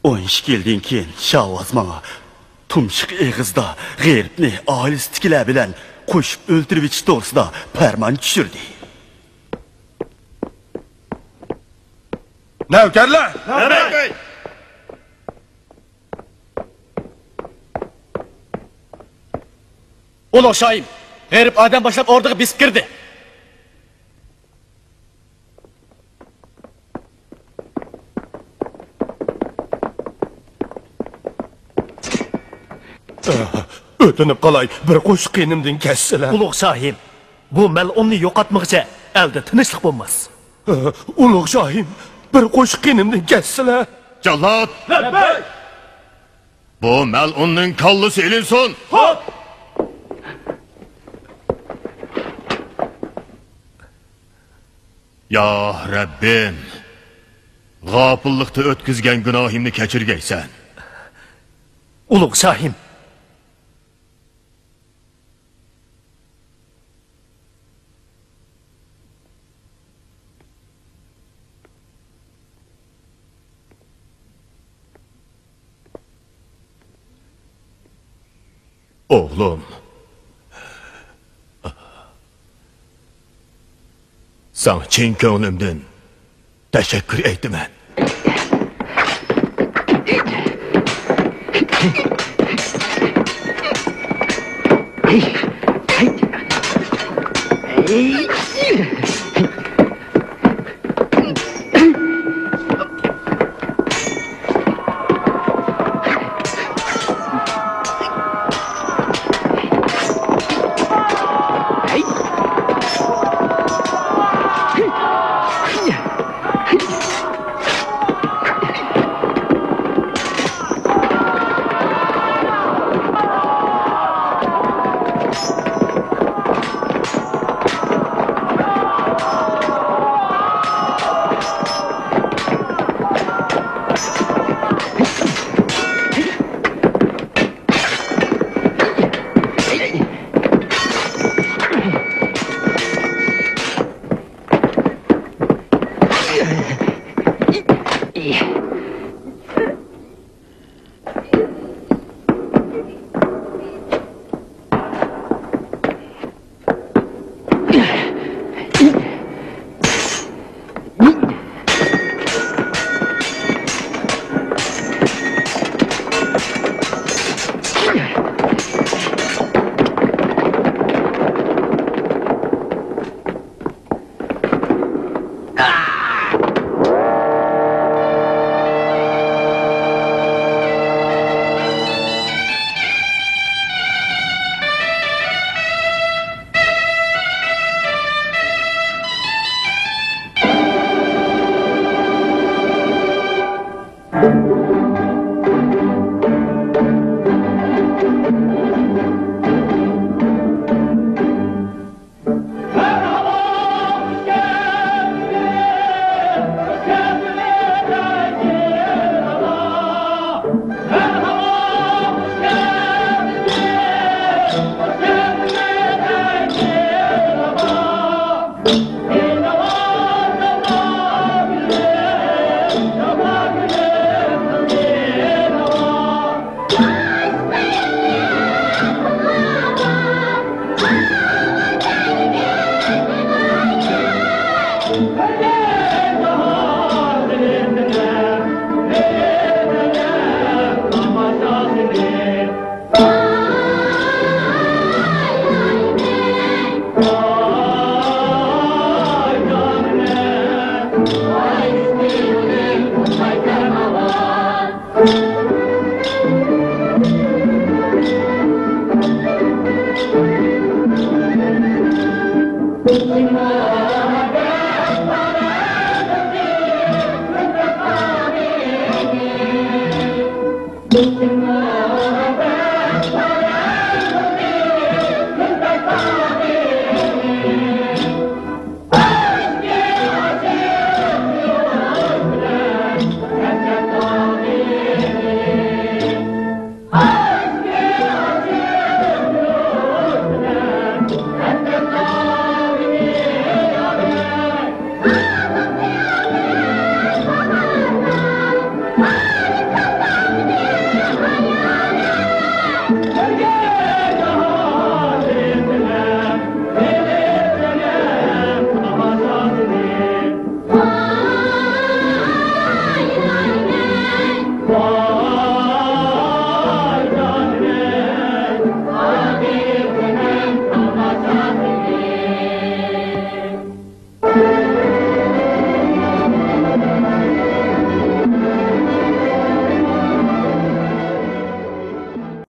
ئون ئىككى يىلدىن كېيىن شاۋاز ماڭا تۇمشۇق ئېغىزدا غېرىبنى ئائىلىسىدىكىلەر بىلەن قوشۇپ ئۆلتۈرۈۋېتىش توغرىسىدا پەرمان چۈشۈردى. نەۋكەرلەر! نەۋكەر! ئۇلۇغ شاھىم، غېرىب ئادەم باشلاپ ئوردىغا بېسىپ كىردى. ئۆتۈنۈپ قالاي، بىر قوشۇق قېنىمدىن كەچسىلە. ئۇلۇغ شاھىم، بۇ مەلئۇننى يوقاتمىغۇچە ئەلدە تىنچلىق بولماس. ئۇلۇغ شاھىم، بىر قوشۇق قېنىمدىن كەچسىلە. جاللات! لەببەي! بۇ مەلئۇننىڭ كاللىسى ئېلىنسۇن! خوپ! يا رەببىم، غاپىللىقتا ئۆتكۈزگەن گۇناھىمنى كەچۈرگەيسەن. ئۇلۇغ شاھىم! ئوغلۇم، ساڭا چىن كۆڭلۈمدىن تەشەككۈر ئېيتىمەن.